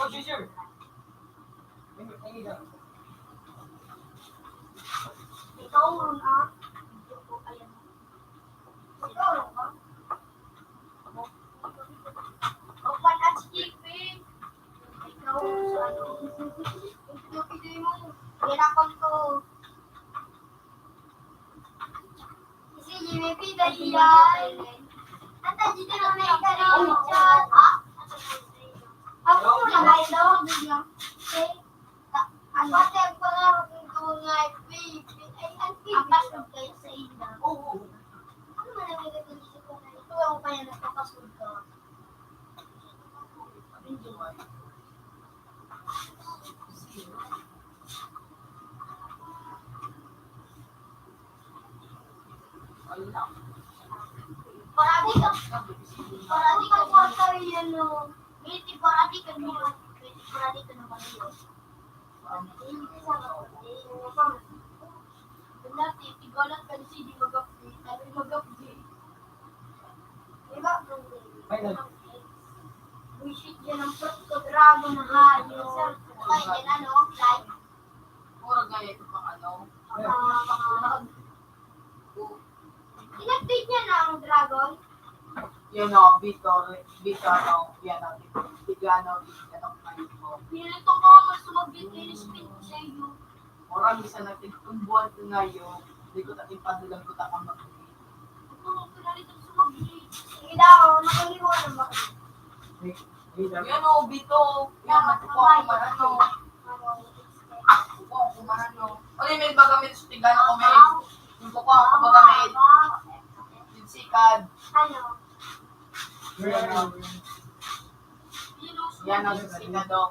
Oh, sir, sir. Ay, ay, ay. Ikaw ron, ah. Ikaw ron, ah. Open at skipping. Ikaw ron sa ano. Ito, ito mo. Hirapan ko. Sige, may pida iyan. Ata dito na may ikaw chat. Ha? Ako mo na kayo. Ang water ko na, kung tunay, baby. Ay, ang baby. Ang password kayo sa inyo. Oo. Ano man ang nagagawa ko na ito? Ako kaya nagpapasword ka. Parati ka, parati ka kwarta yan, no? May parati ka, no? May parati ka naman yun. Wala, titigalan ka ni Sidi mag-update. Ano yung mag-update? Di ba? Ay, nag- Buisit yan ang fruit ko, dragon na hayop. Ay, yan ano, like. Puro gaya ito pang ano. Ang mga, mga, in-update niya na ang dragon. Yan o, Vitor, Vitor, no? Yan o, Vitor. Bigla na, Vitor, ano, ano po. Nilito ko, mas sumabit, in-spin ko sa iyo. Oran, bisa na tigtumbuan ko ngayon. Hindi ko tating padulan ko takang mag-, Ito, ito na rin ang sumabit. Sige daw, nakalimutan na ba? Yan o, Bito. Yan, nagkukuha ko man ano. Kukuha ko man ano. Ano yung may bagamit sa tigano ko, may? Yung kukuha ko bagamit. Yung sikad. Ano? Yan ang sikad, oh.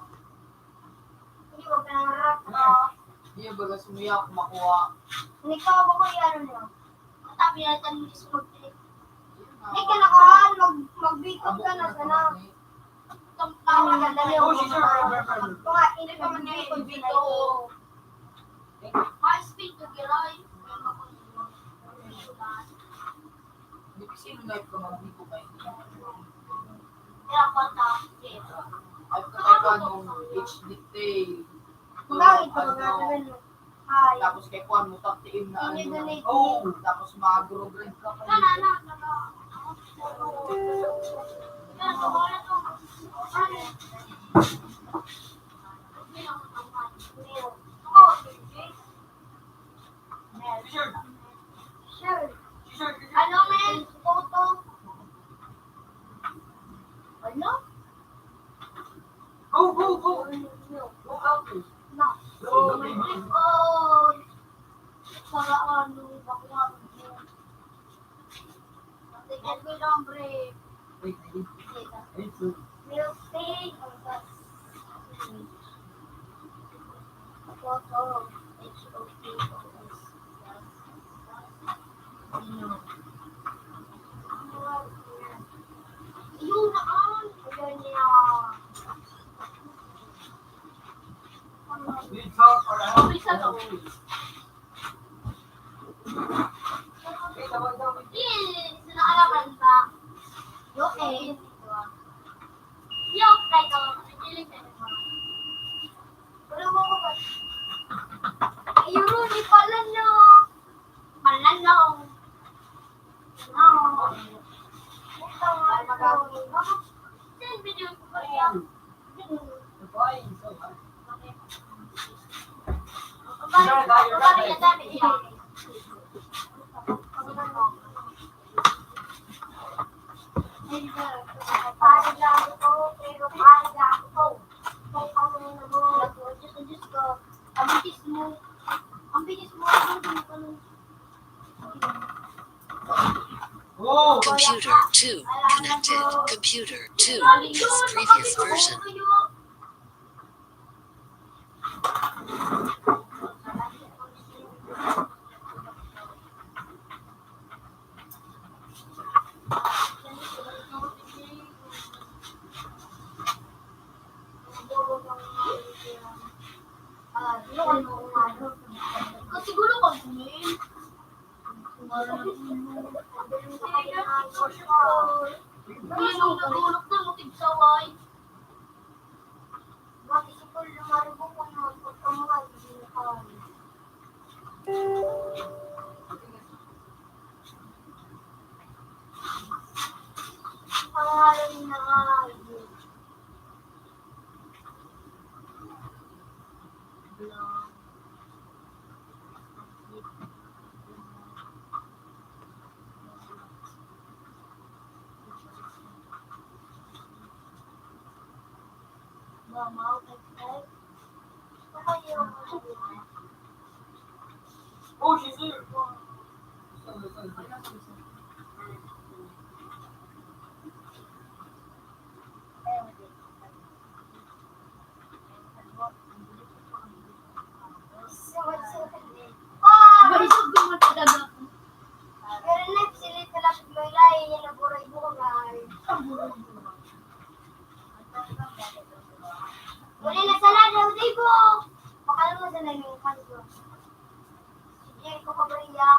Hindi, wag ka nang harap, oh. Hindi, baga sumuya, kumakuha. Hindi ka ba ko iyan, ano? Matabi na tayo, hindi sumaglit. Hindi ka nakahan, mag-, mag-bikot ka na sana. Tama na, dali. Oh, si Sir Robert. Hindi pa man ngayon, bito. High speed to Giray. May makuha. Sino live ka mag-, hindi ko kayo. Kaya pa ta-, ay, patay ka nung H D T. Bakit ka magkakaroon? Ay. Tapos kay Juan, mutak tiim na ano. Hindi, hindi. Oo, tapos mag-grow grind ka pa. Yan, ano, ano. Sure. Ano, men? Photo. Ano? Go, go, go. Go out, eh. Na. Go, baby. Oh. Para ano, bakla. Sige, hombre. Wait, wait. Milk tea. Photo. H O T O S. Yun na, ah. Ayan niya. Need help or help? Isa to. Yes, naalaman ba? Okay. Yung title, ang hiling ka naman. Wala mo ko ba? Ayun, di pala, no. Pala, no. No. Ito nga, no. Send video ko ba yan? Computer two connected. Computer two is previous version. Siguro kami. Nagulok na, matigsa, way. Bakit si Paul lumarubog ko na pagkamuhay? Pangalan na nga. Oh, she's here. Pero next, silid na lang, may lahi, yan ang buray buhay. Wala na sana, daw, di po. Baka naman sana yung kanto. Sige, ko pa ba iya?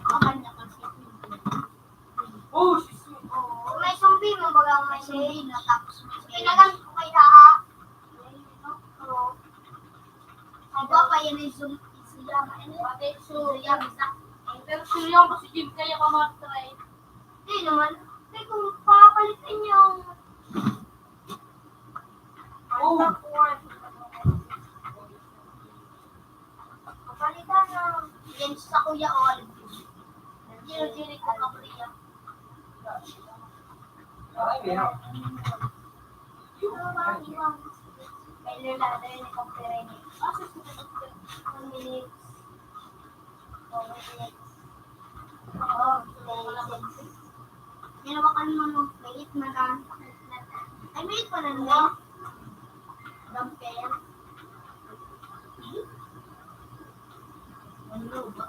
Baka niya kasi. Oh, si Su-, oh. May sumbi mo, baga may sumbi na, tapos may pinagamit ko kay Daha. Ay, ano, pero, ay, ba pa yan ay sum-, Suyama, ano? Bakit Suyama, sa-, eh, pero Suyama, si Jim, kaya pa mag-try. Hindi naman. Hindi, kung papalitan yung, oh, ano, Kapalitan na yan sa Kuya Ol. Dili-dili ko, Gabriel. May lalagay ni Kapirene. One minute. Two minutes. Oo, may, hinawakan mo, no? Mainit man, ah. Ay, mainit pa na, no? Damper. Ano ba?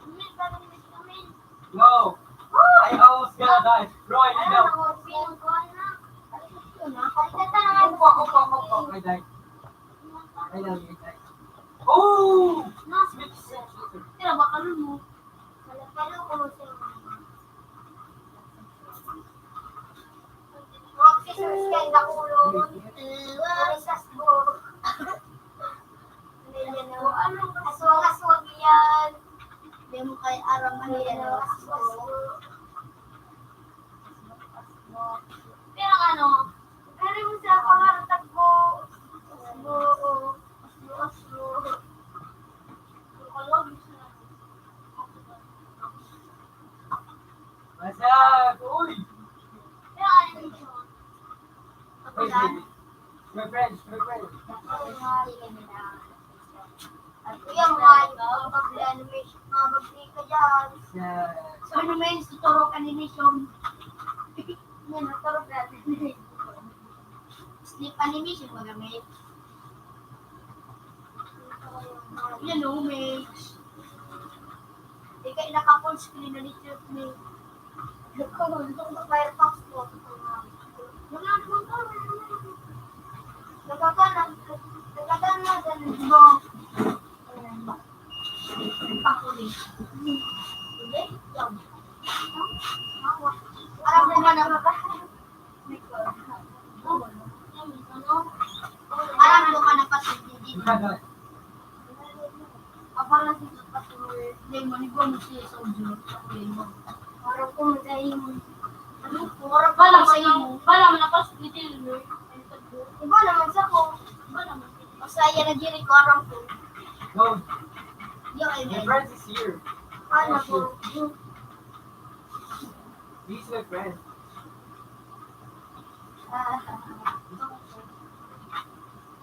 Mainit pa rin, mainit pa rin. No. I almost gonna die. Bro, I need help. Opa, opa, opa, opa. I died. I died, I died. Oh! Sweet, sweet, sweet. Tira ba, kalun mo? Malapalo ko sa mga. Mga officers, kaya dakulo. Mga sasbo. Aswang-aswang yan. Hindi mo kaya aram ang yan. Aswang-aswang. Pero ano, pero yung sa pangarap mo, asbo, o, asbo, asbo. What's up? Uy! Pero ano yun? Uy, my friends, my friends. Kuya, mga, mga bagli animation, mga bagli ka dyan. Sa ano, men, tuturo ka animation. Yan, tuturo ka animation. Sleep animation, mga men. Yan, no, men. Di kayo naka-full screen na ni Chef May. Look ko, look ko, Firefox ko. Wala naman ka. Nagkakana, nagkakana, ganun. Pakuli. Hindi? Yan. Alam mo ba na ba? Alam mo ka na pa sa hindi. Apa lang si Pastor, hindi mo, hindi mo siya sa ulo. Para po sa imo. Ano? Para pala sa imo. Pala mo na pa sa detail mo. Iba naman sa ko. Iba naman. Basta yan ang diri ko, aram ko. No. Yo, ay, my friend is here. Ano po? He's my friend. Ah,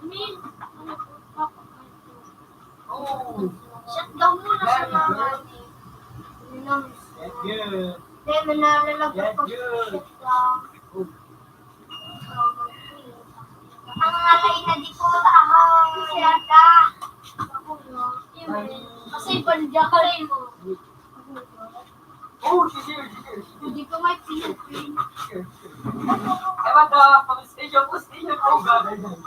I mean, ano po, papa, ano po? Oh. Shutdown mo na sa mga ano. Thank you. Dahil manalalagot pa sa shutdown. Oh. Ang alay na di ko, ah, siya ka. Kasi banda ka rin mo. Oh, she's here, she's here, she's here. Hindi ko may fingerprint. Here, here. Ewan na, pag-station ko, station ko, gagawin.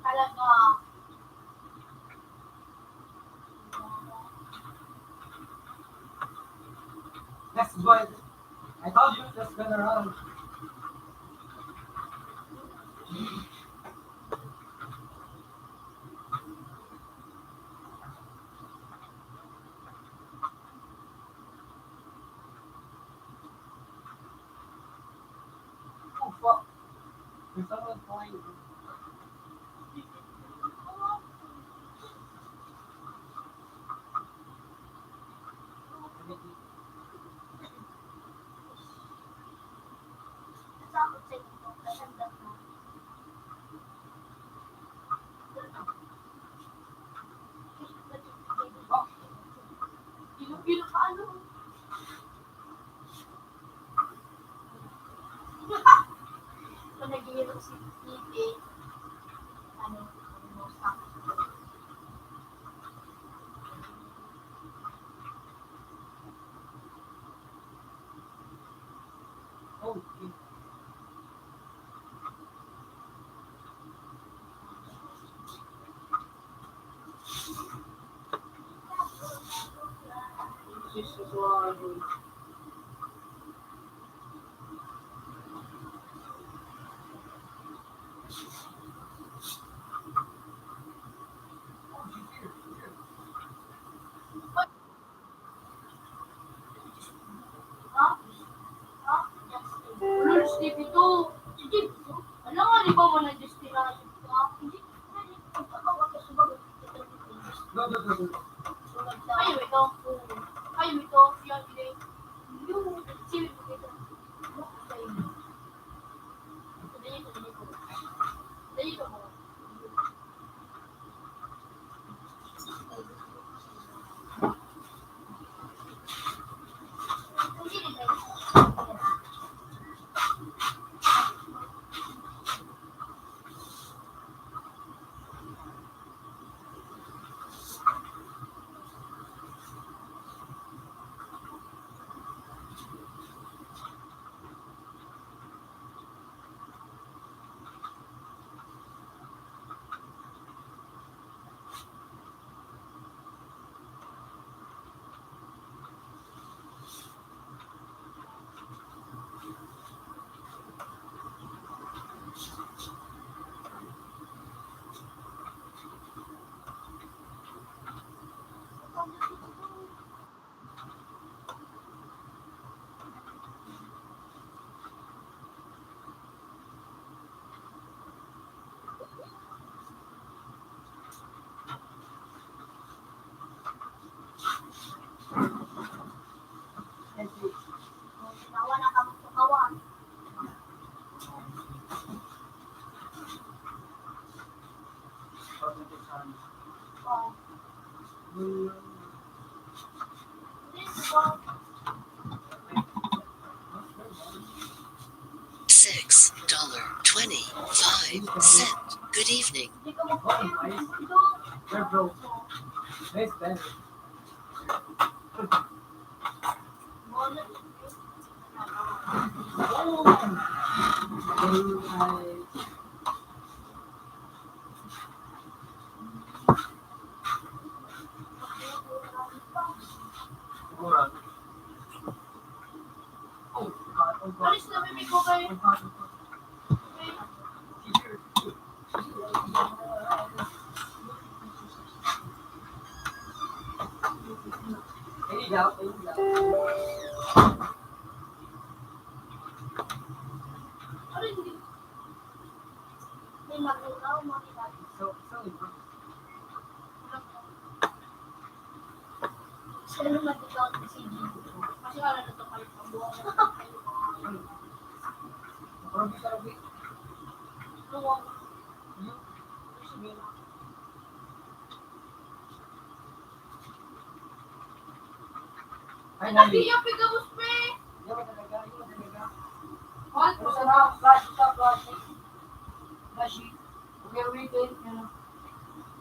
Talaga. That's what I told you, that's gonna run. Oh, fuck. There's someone flying. Iloilo pa, ano? Kung naghihirap si T V, ano, ano, sa Ayaw ito. Ayaw ito. Siya, hindi. Yung, si, Six dollar twenty-five cent. Good evening. Alis na, baby ko, kay. May mag-ulaw, mga. Sino matigaw ang C D? Kasi wala na ito kayo pang buwan. Luwag. Ay, Ang nali. Iya, pigabos, pre. Yawa talaga, yawa talaga. Mahal po. Ano sa mga flash ka, flash? Flash. Okay, wait, wait, ano?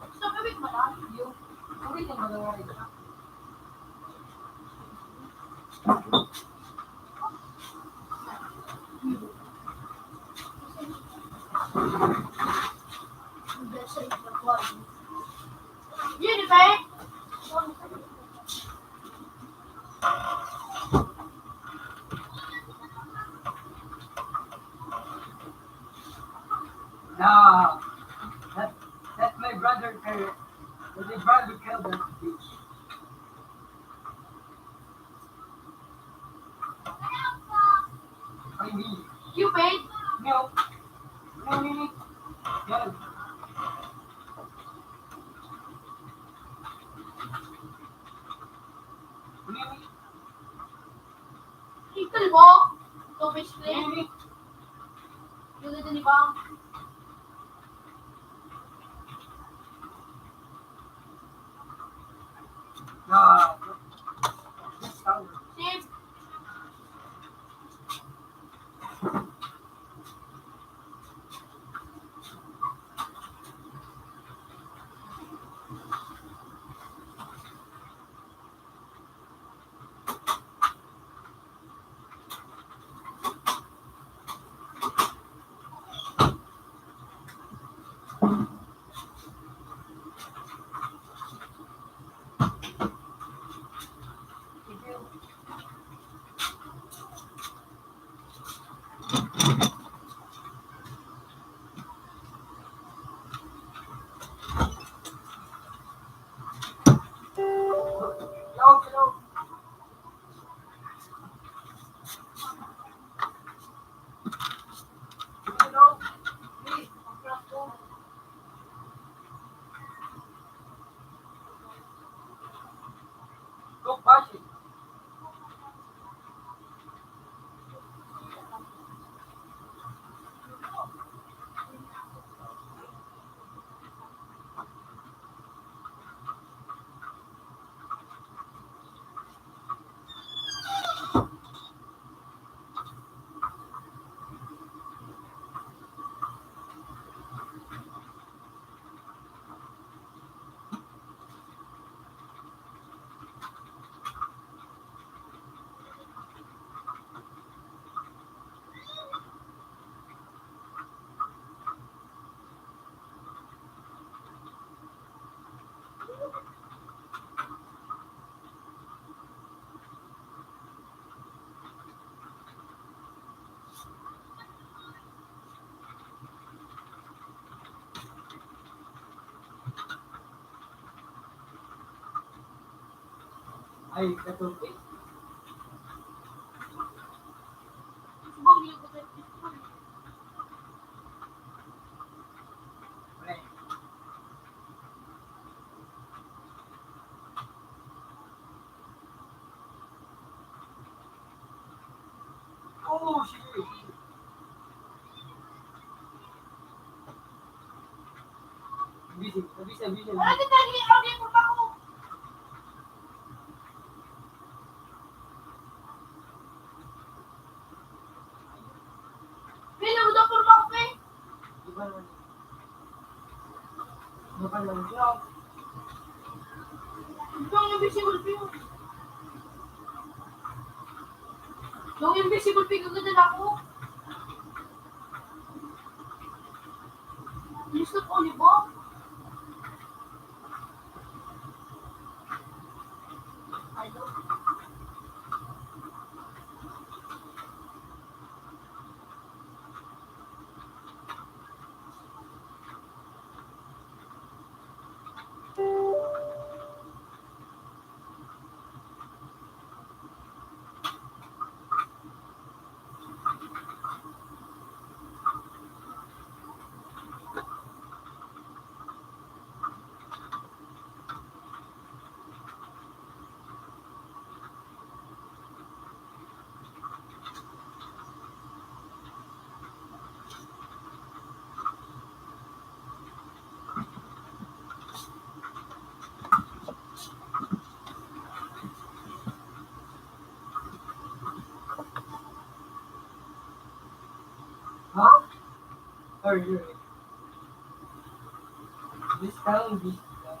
Gusto ko, wait mo lang. Yung, okay, yung magawa rin. Yun, di ba? No, that, that my brother killed, that my brother killed that bitch. I mean, you paid? No. No, no, no. No. Ikal mo? Ito, best friend. Yung ito, di ba? Sip. Ay, katong Oo, sige. Busy, busy, busy. Wala kita, hindi ako, hindi ako. Pero, wala porma ko, pe. Iba naman. Iba naman. Itong invisible pin. Itong invisible pin, gaganda na ako. Gusto ko, di ba? Huh? Or you? This town, this town.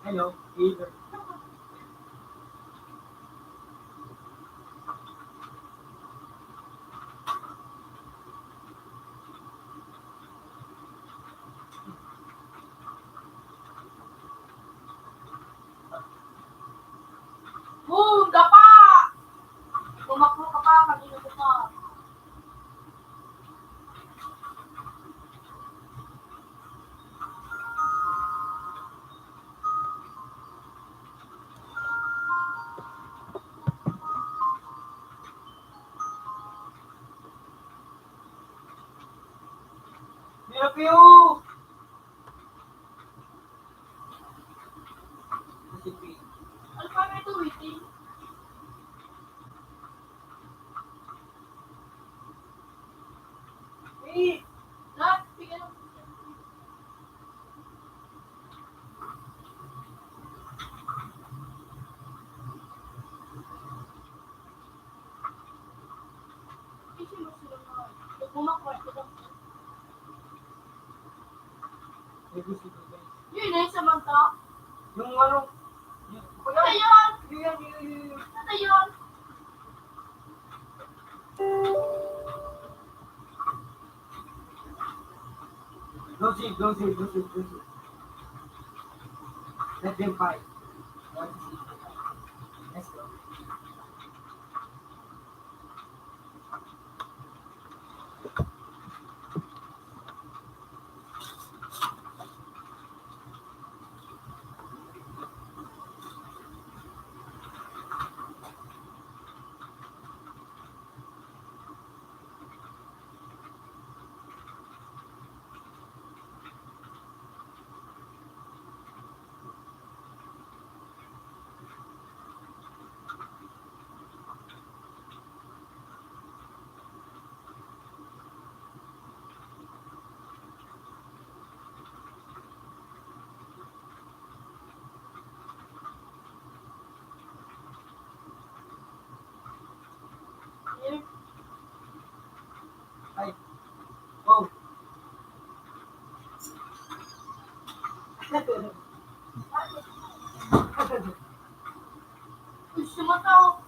Hello, Peter. Boom! Dapa! Kumakbo ka pa, mag-inom ka pa. Meron kayo! Ano pa may tuwitin? Yun eh, Samantha. Yung ano, yung, Ano yun? Yun, yun, yun, yun. Ano yun? Don't see, don't see, don't see, don't see. Let them fight. Let's go. Ay. Oh. Uy, sumataw.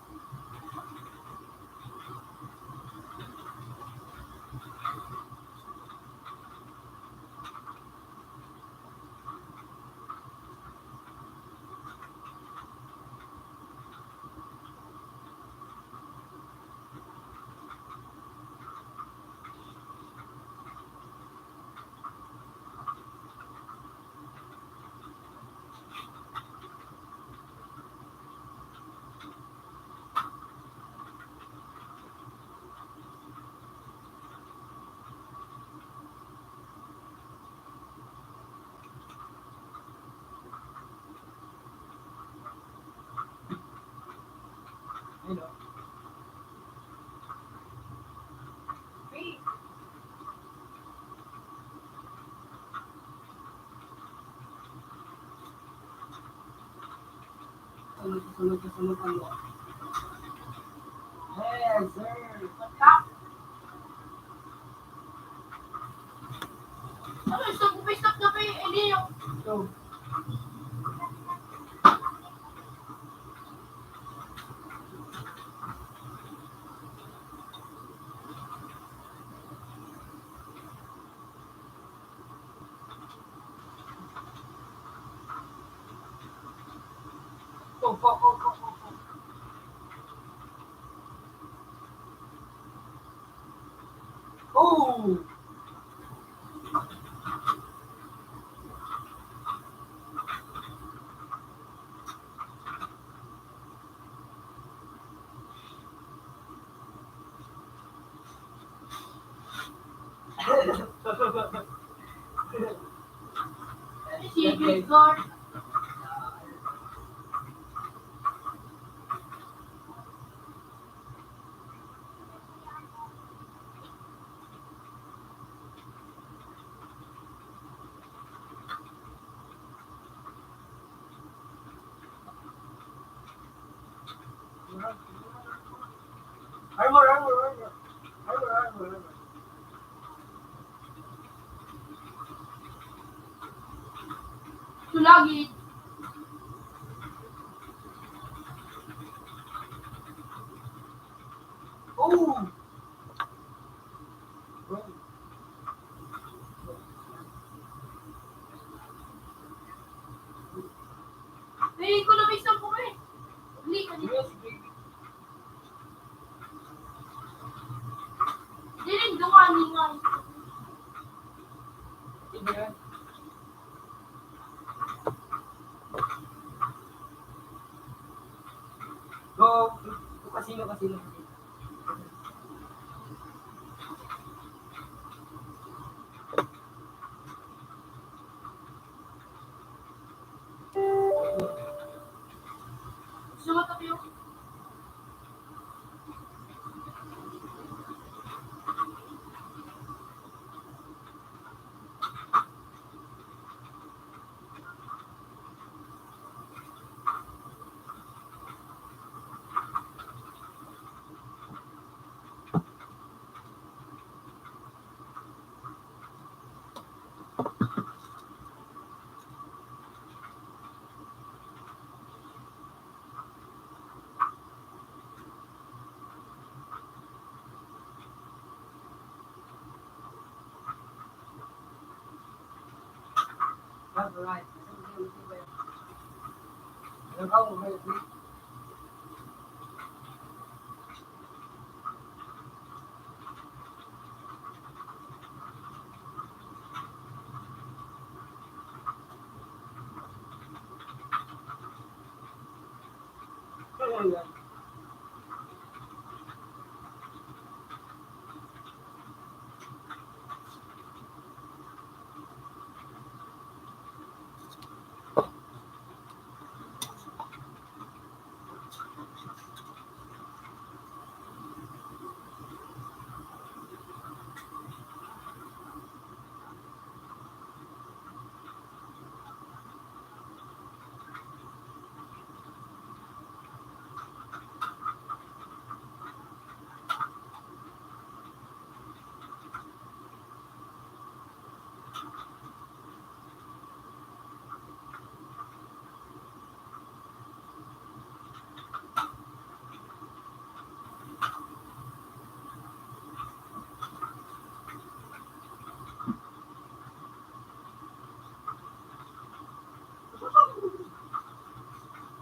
Hello. Hey. Sunod, sunod, sunod, ano? Yes, sir. Stop. Ano, stop ko pa, stop na pa eh. Hindi yung Ito. Oh! Secret God. Armor, armor, armor. Armor, armor, armor. Sulagi. Oh! Eh, economics lang po eh. Hindi, hindi. Hindi rin gawa ni nga. Hindi yan. Go. Kasino, kasino? Sumatak yung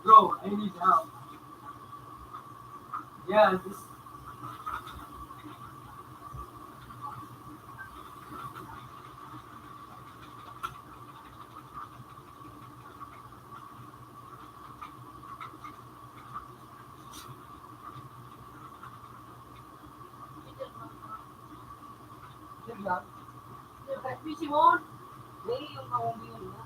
Bro, I need help. Yeah, this. Yan lang. Simon. Dali yung kahumbi yun, ha?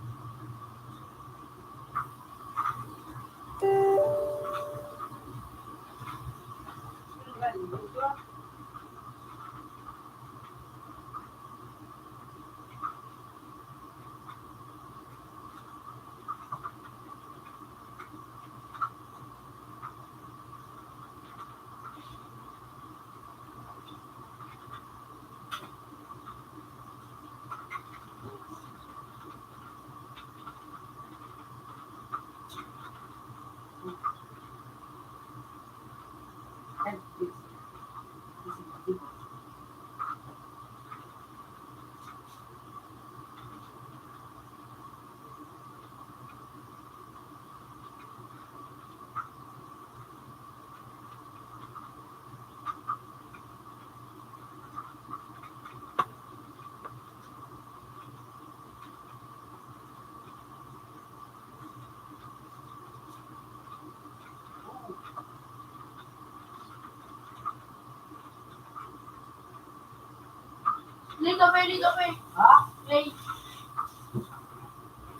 Lito pa, lito pa. Ha? Play.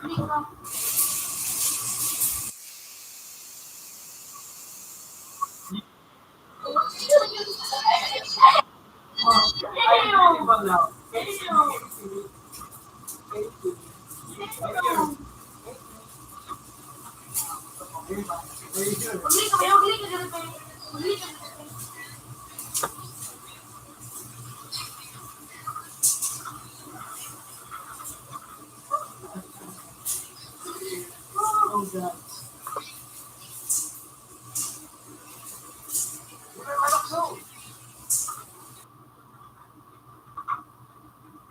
Lito.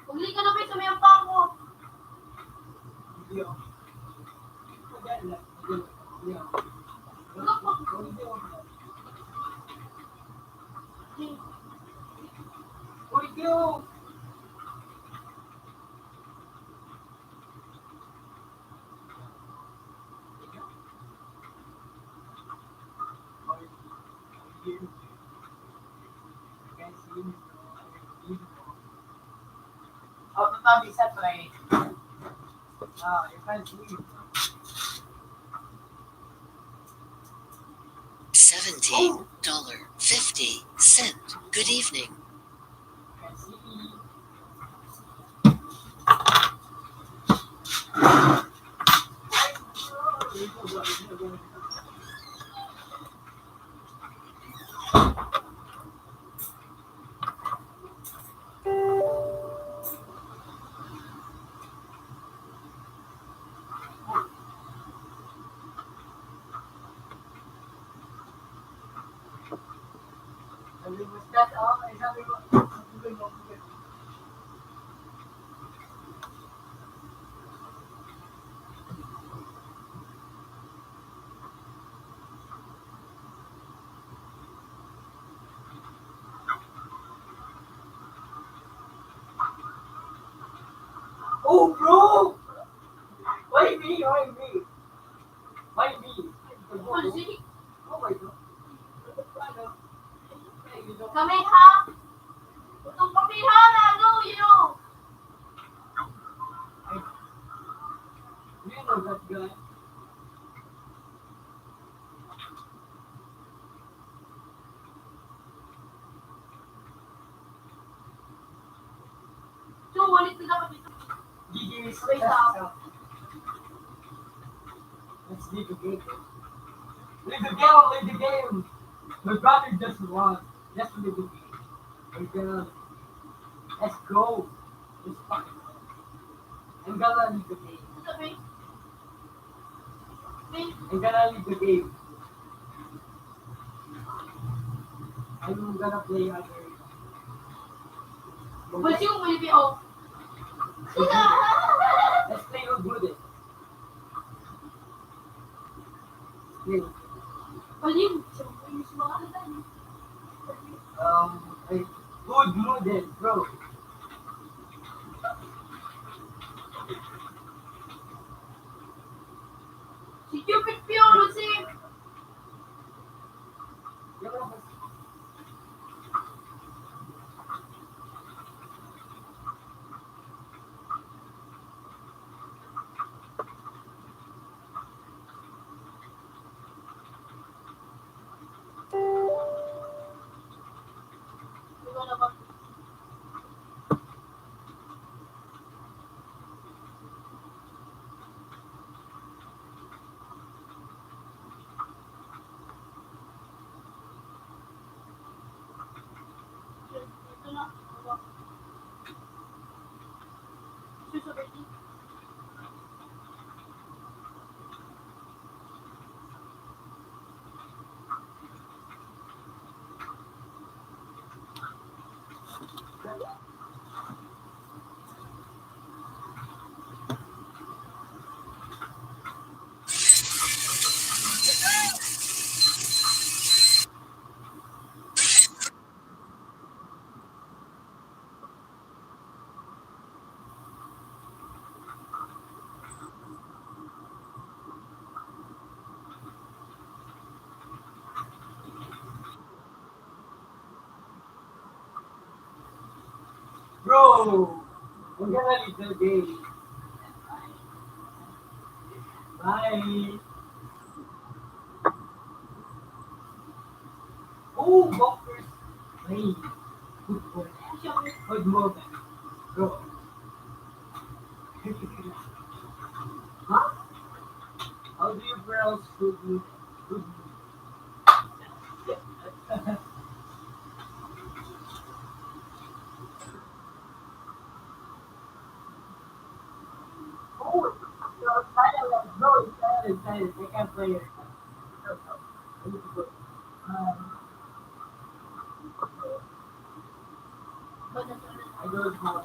Uli ka na, Pres, sa may ampang ko. Uy, Diyo! Seventeen dollar fifty cent. Good evening. Oh, bro! Why me? Why me? Why me? Oh, my God. Kami, ha? Itong kami, ha? Nalo, you know? Do you know that guy? So, ulit na dapat ito. G G, let's leave the game. Leave the game, leave the game. My brother just won. Just leave the game. We're gonna, let's go. Let's fucking go. I'm gonna leave the game. Sabi, I'm gonna leave the game. I'm gonna play other. What's yung movie of? Let's play with Buddha. Play. Ano yun? Um, ay, good model, bro. Si Cupid Pure, si Bro, huwag ka na little gay. Bye. Oh, bumpers. Ay, good boy. Good boy. Bro. Huh? How do you pronounce good mood? Good mood. Oh, you're silent. No, it's silent, silent. I can't play it. I need to go. Um, I don't know.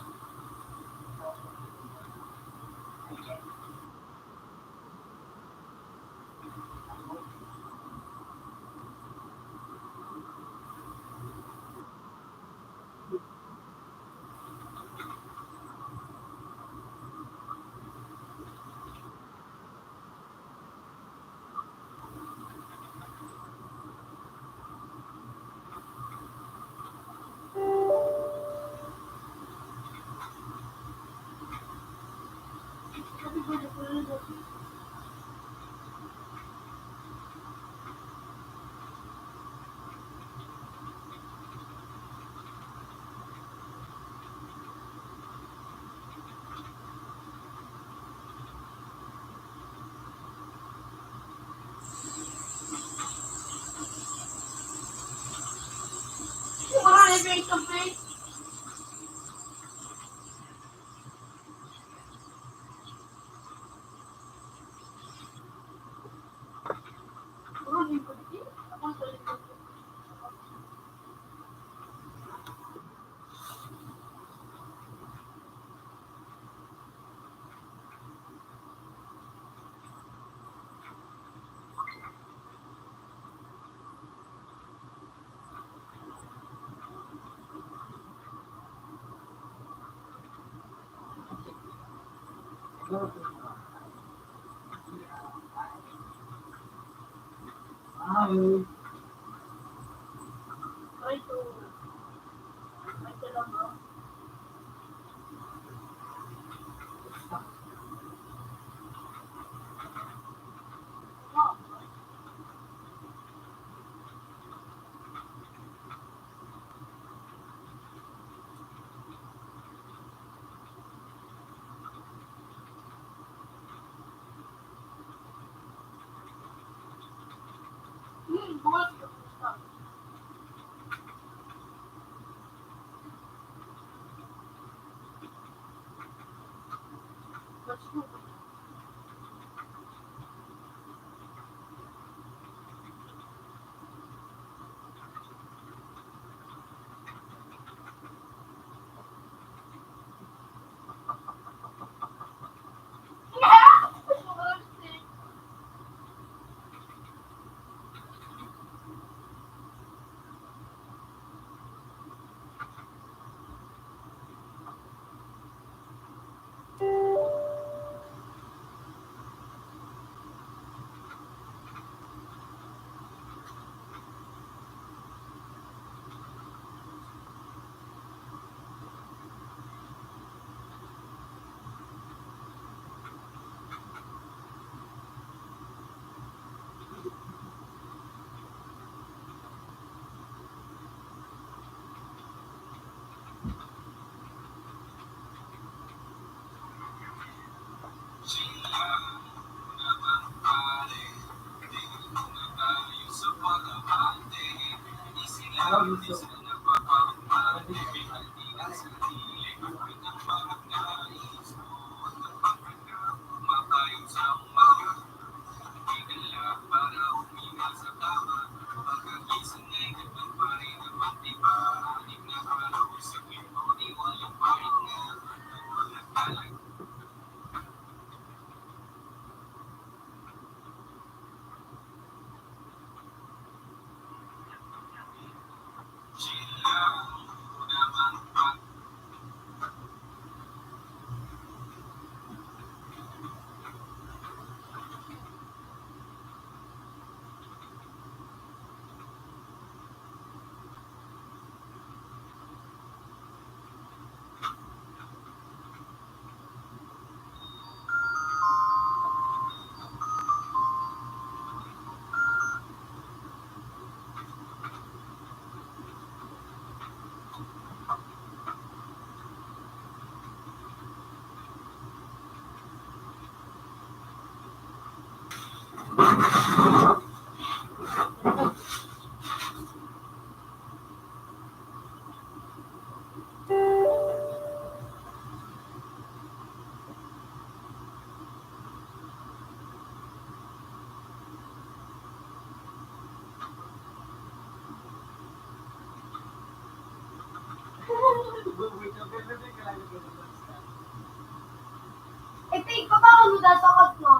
Ito, ipapahon mo daw sa kot mo.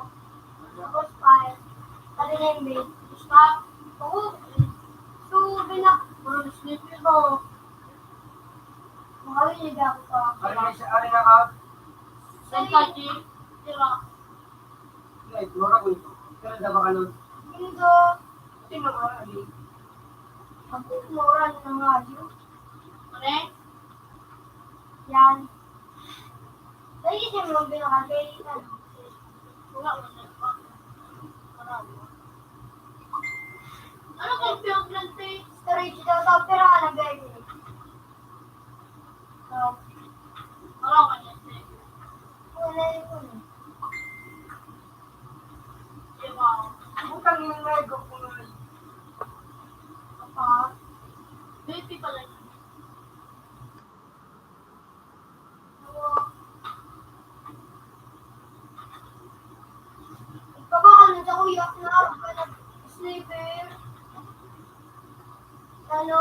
Tapos, pa, sabi niya yung babe, "Gusto ka?" "Oo." So, binak-, mga sleepy ko. Makarinig ako sa Ano na siya? Ano na ka? Saan ka, G? Tira. Ay, mura ko ito. Pero na ba ka nun? Hindi. Ito yung mga ano. Ako, mura na nga yun. Correct? Yan. Dahil siya mga binakagay, ano? Wala, wala. Ano kung pure plant eh? Storage daw sa opera, ano, baby? So, wala ka niya, baby. Wala yun eh. Diba? Butang yung mga igok ko nga. Apa? Baby pala yun. Ikaw ba, ano, sa kuya, na, ka nag-sleeper? Ano?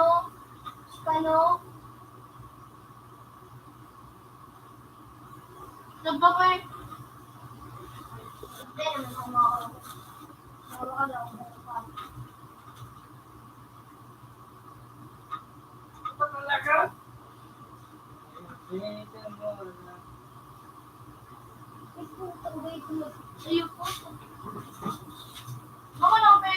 Ano? Nagbabae. Hindi, ano, ano, ano, ano, ano, ano, Ito talaga? Ito mo na. Sa'yo po. Mga lampe.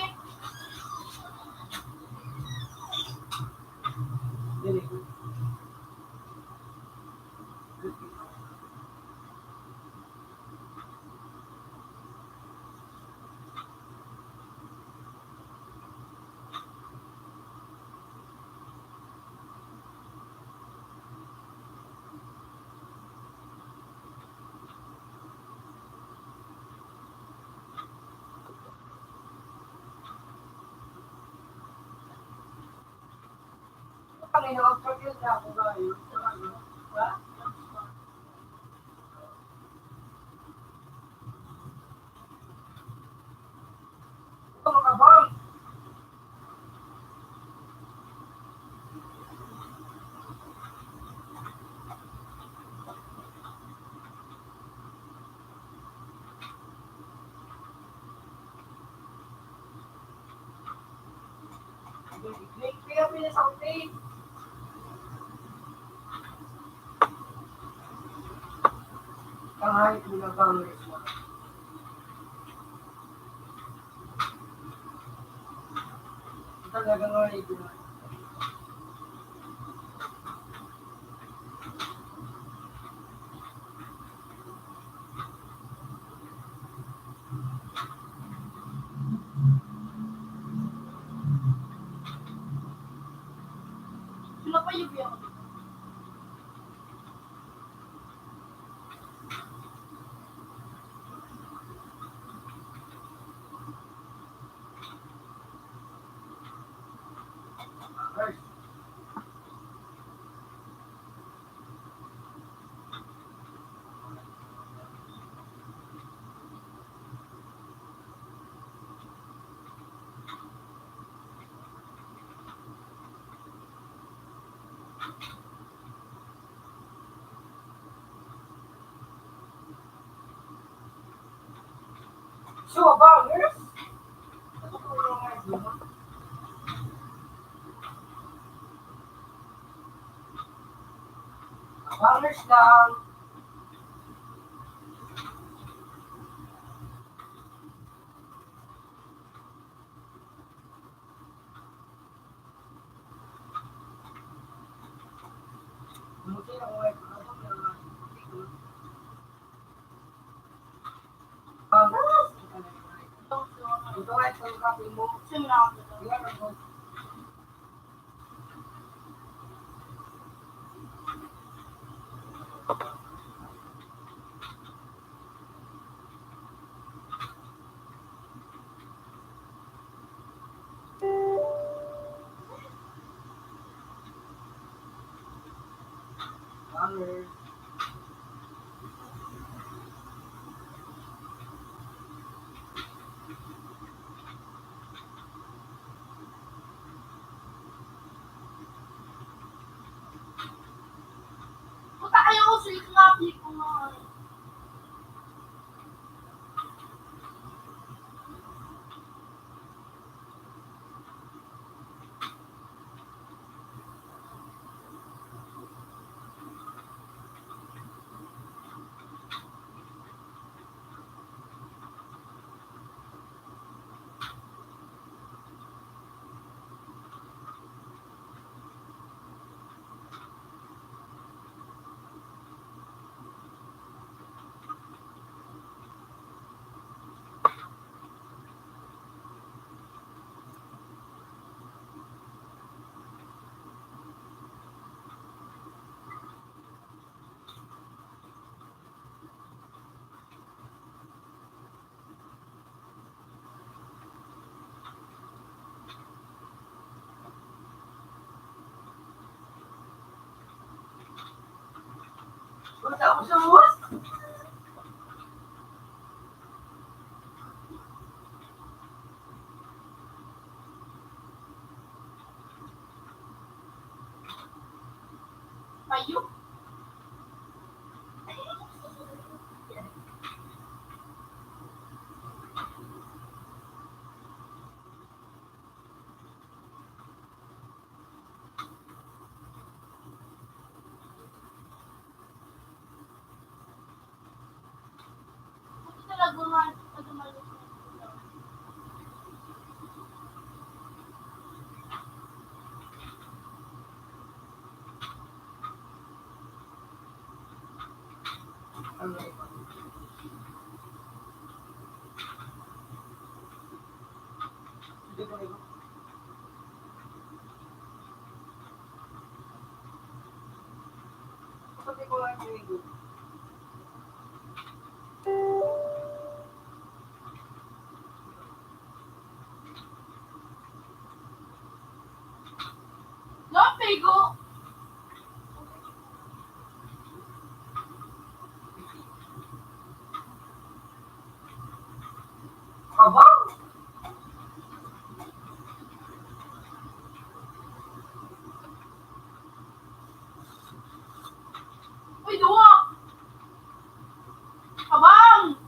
Kahit mga bangers mo. Talaga nga, eh, di ba? Sila pa yung biyak. So, abangers, abangers lang. Puta kayo, sweet nga, people nga. Ayun. Lapay ko. Aba! Uy, duwa! Abang!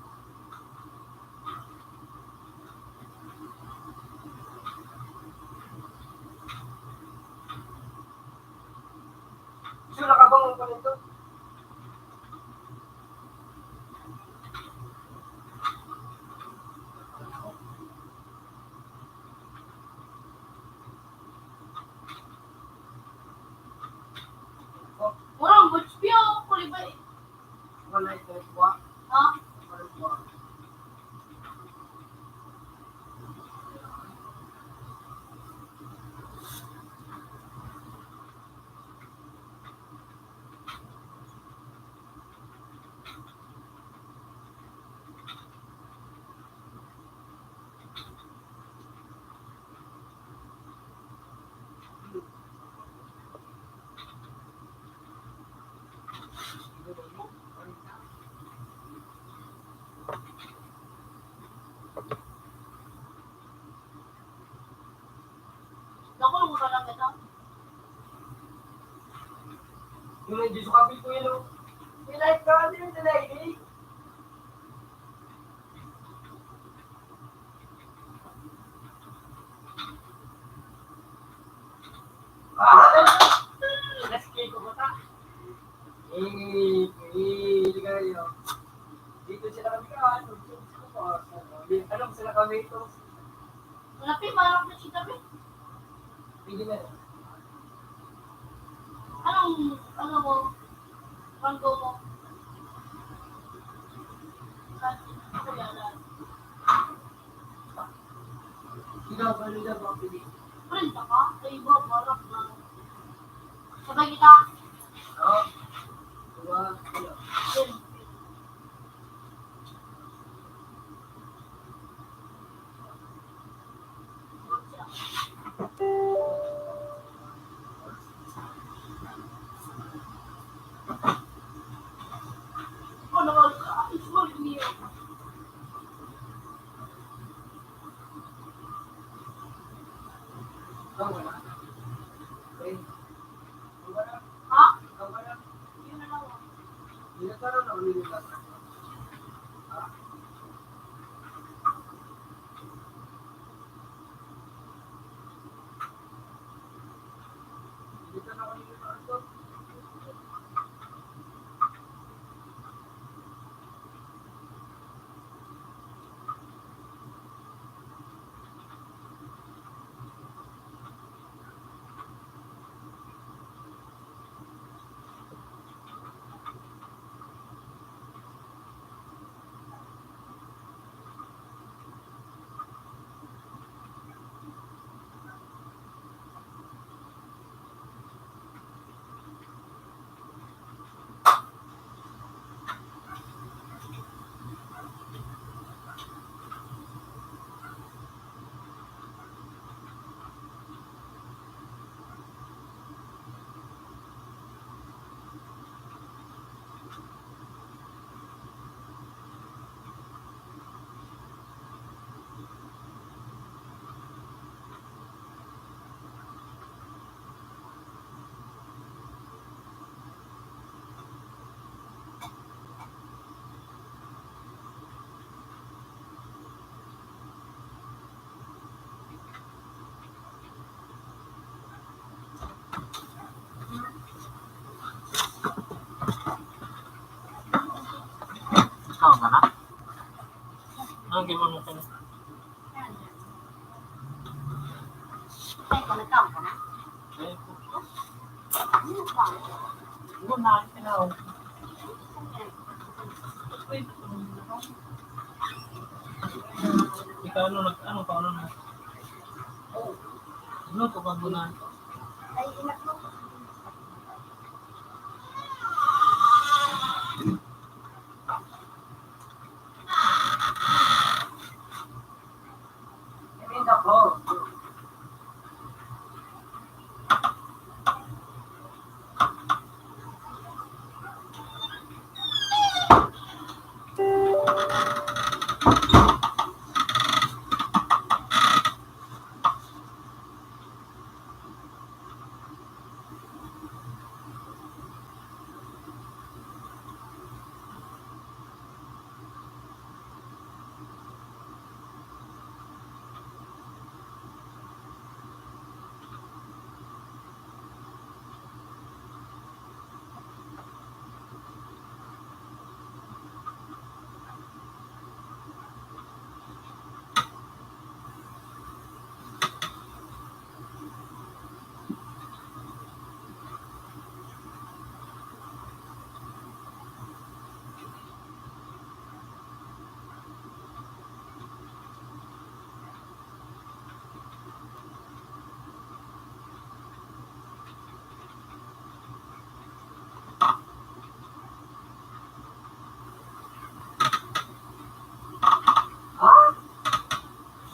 Gusto na kabang ang panito? Orang, butch piyo, kulibay. Wala ito, wa. Ha? Wala ito, wa. Naku, ang sarap ito. Yung may Diyos kapit ko yun, oh. May light ka, ano yung delay, eh? Ah! Last game ko ba ta? Eh, eh, hindi kayo. Dito sila kami ka, ano, dito sila kami ito. Malapit, malapit si David. Pwede na. Anong, ano mo? Bangko mo? Ako yan, ah. Ikaw, ano daw bang pwede? Friend ka pa? Ay, iba, parang na. Sabay kita. Oo. Diba? Yun. Ha? Ikaw ka na? Anong ginawa mo kayo? Ay, pangitaw ka na? Ay, ano ba? Ano na, ikaw? Ikaw, ano, nag-, ano, paano na? Ano to, pag muna?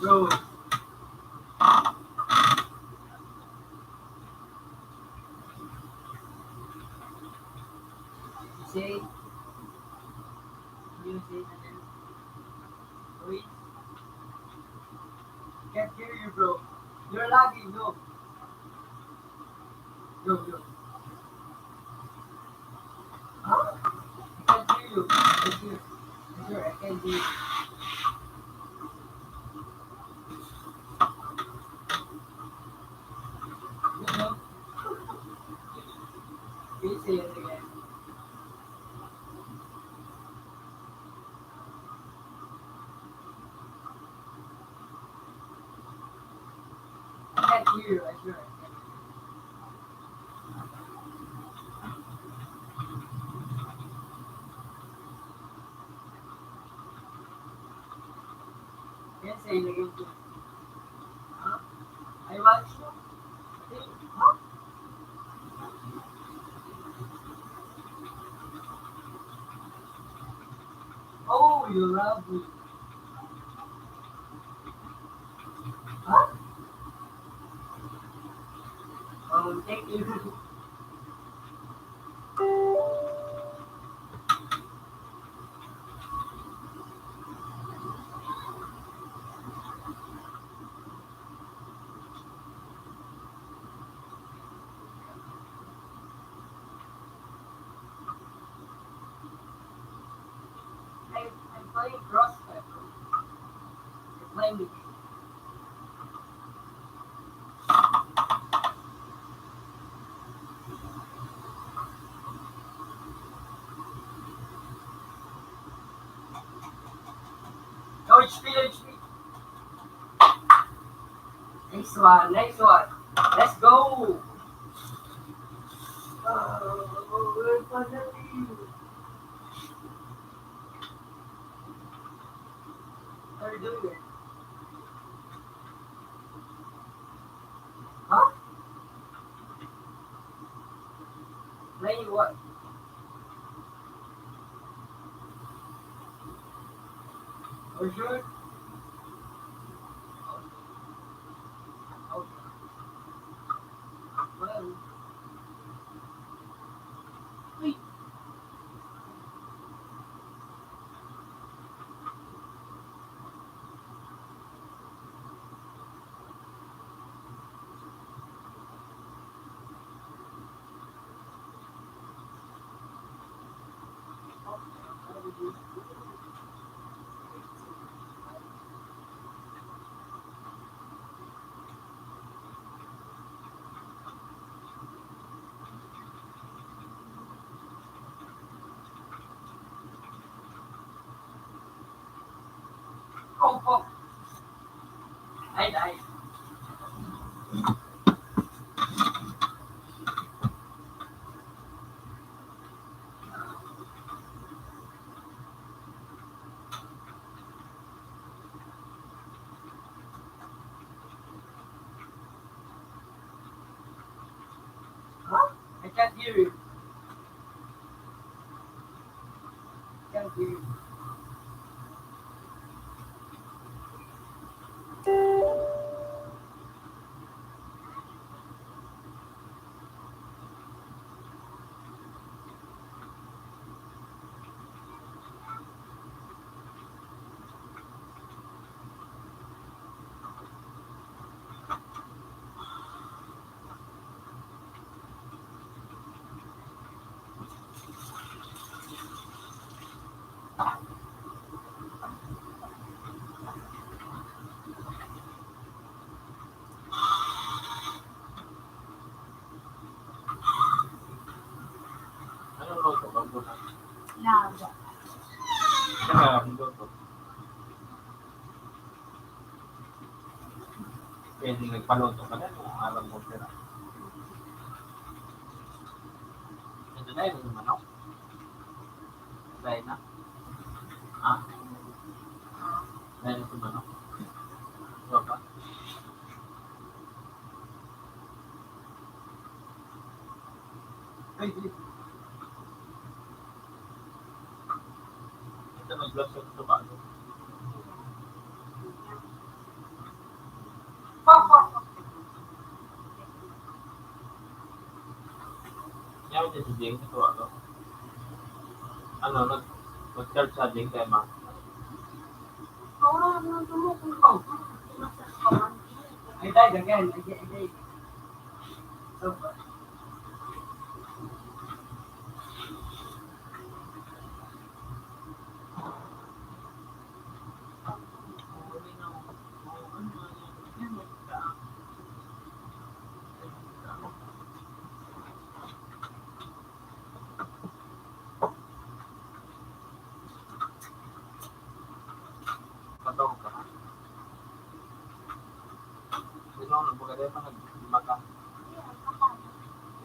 Bro. Say, you say something. Uy. Can't hear you, bro. You're lagging, no? Yo, yo. Huh? I can't hear you. I can't hear you. I can't hear you. You know? Can you say it again? I can't hear you, I swear. Can't say it again. Huh? I want you. Huh? Oh, you love me. Huh? Um, thank you. I'm, I'm playing CrossFit. You're playing with me. Coach P H P. Nice one, nice one. Let's go. Uh, we're finally. What are you doing there? Huh? Playing what? Are you sure? Okay. Well. Uy. Opo. Ay, ay. Can't hear you. Can't hear you. Anong luto? Bambunan? Laga. Saka, ang luto. Pwede nagpaluto ka na, kung alam mo sila. Ito na yung manok. Dahil na. Ha? Dahil na sa manok. Ito pa. Ay, di. Ito, nag-vlog sa Tobago. Yaw niya si Jing sa Tobago. Ano, nag-, nag-charge sa Jing kay Ma. Ay, tayo, ganyan. Ay, ay, ay. Katong ka. Sino ang nagpagkadaya pa nagbaka?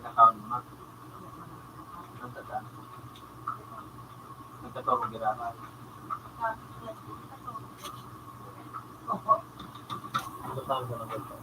Kinakaon mo na. Ang tata. Nagkatulog giraray. Opo. Ang tata ang ginawa ko.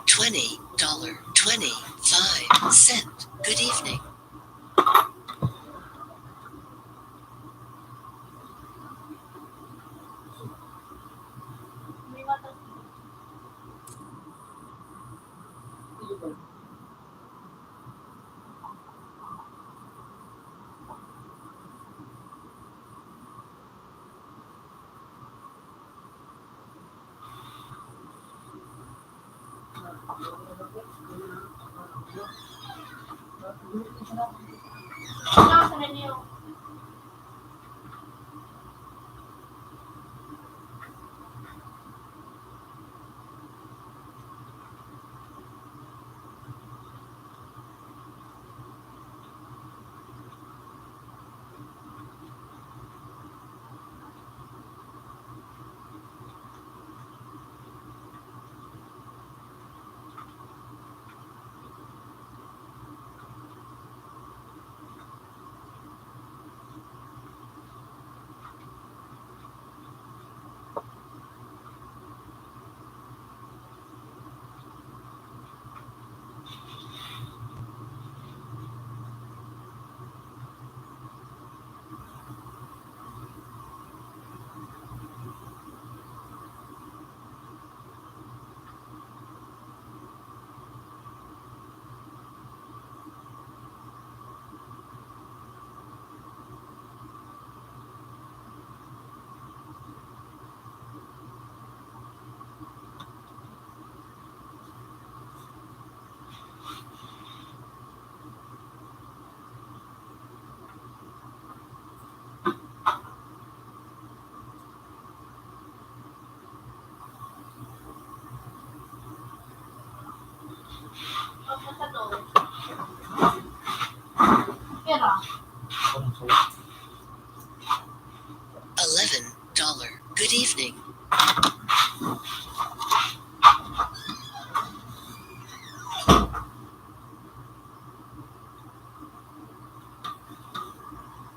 Twenty dollar twenty-five cent. Good evening.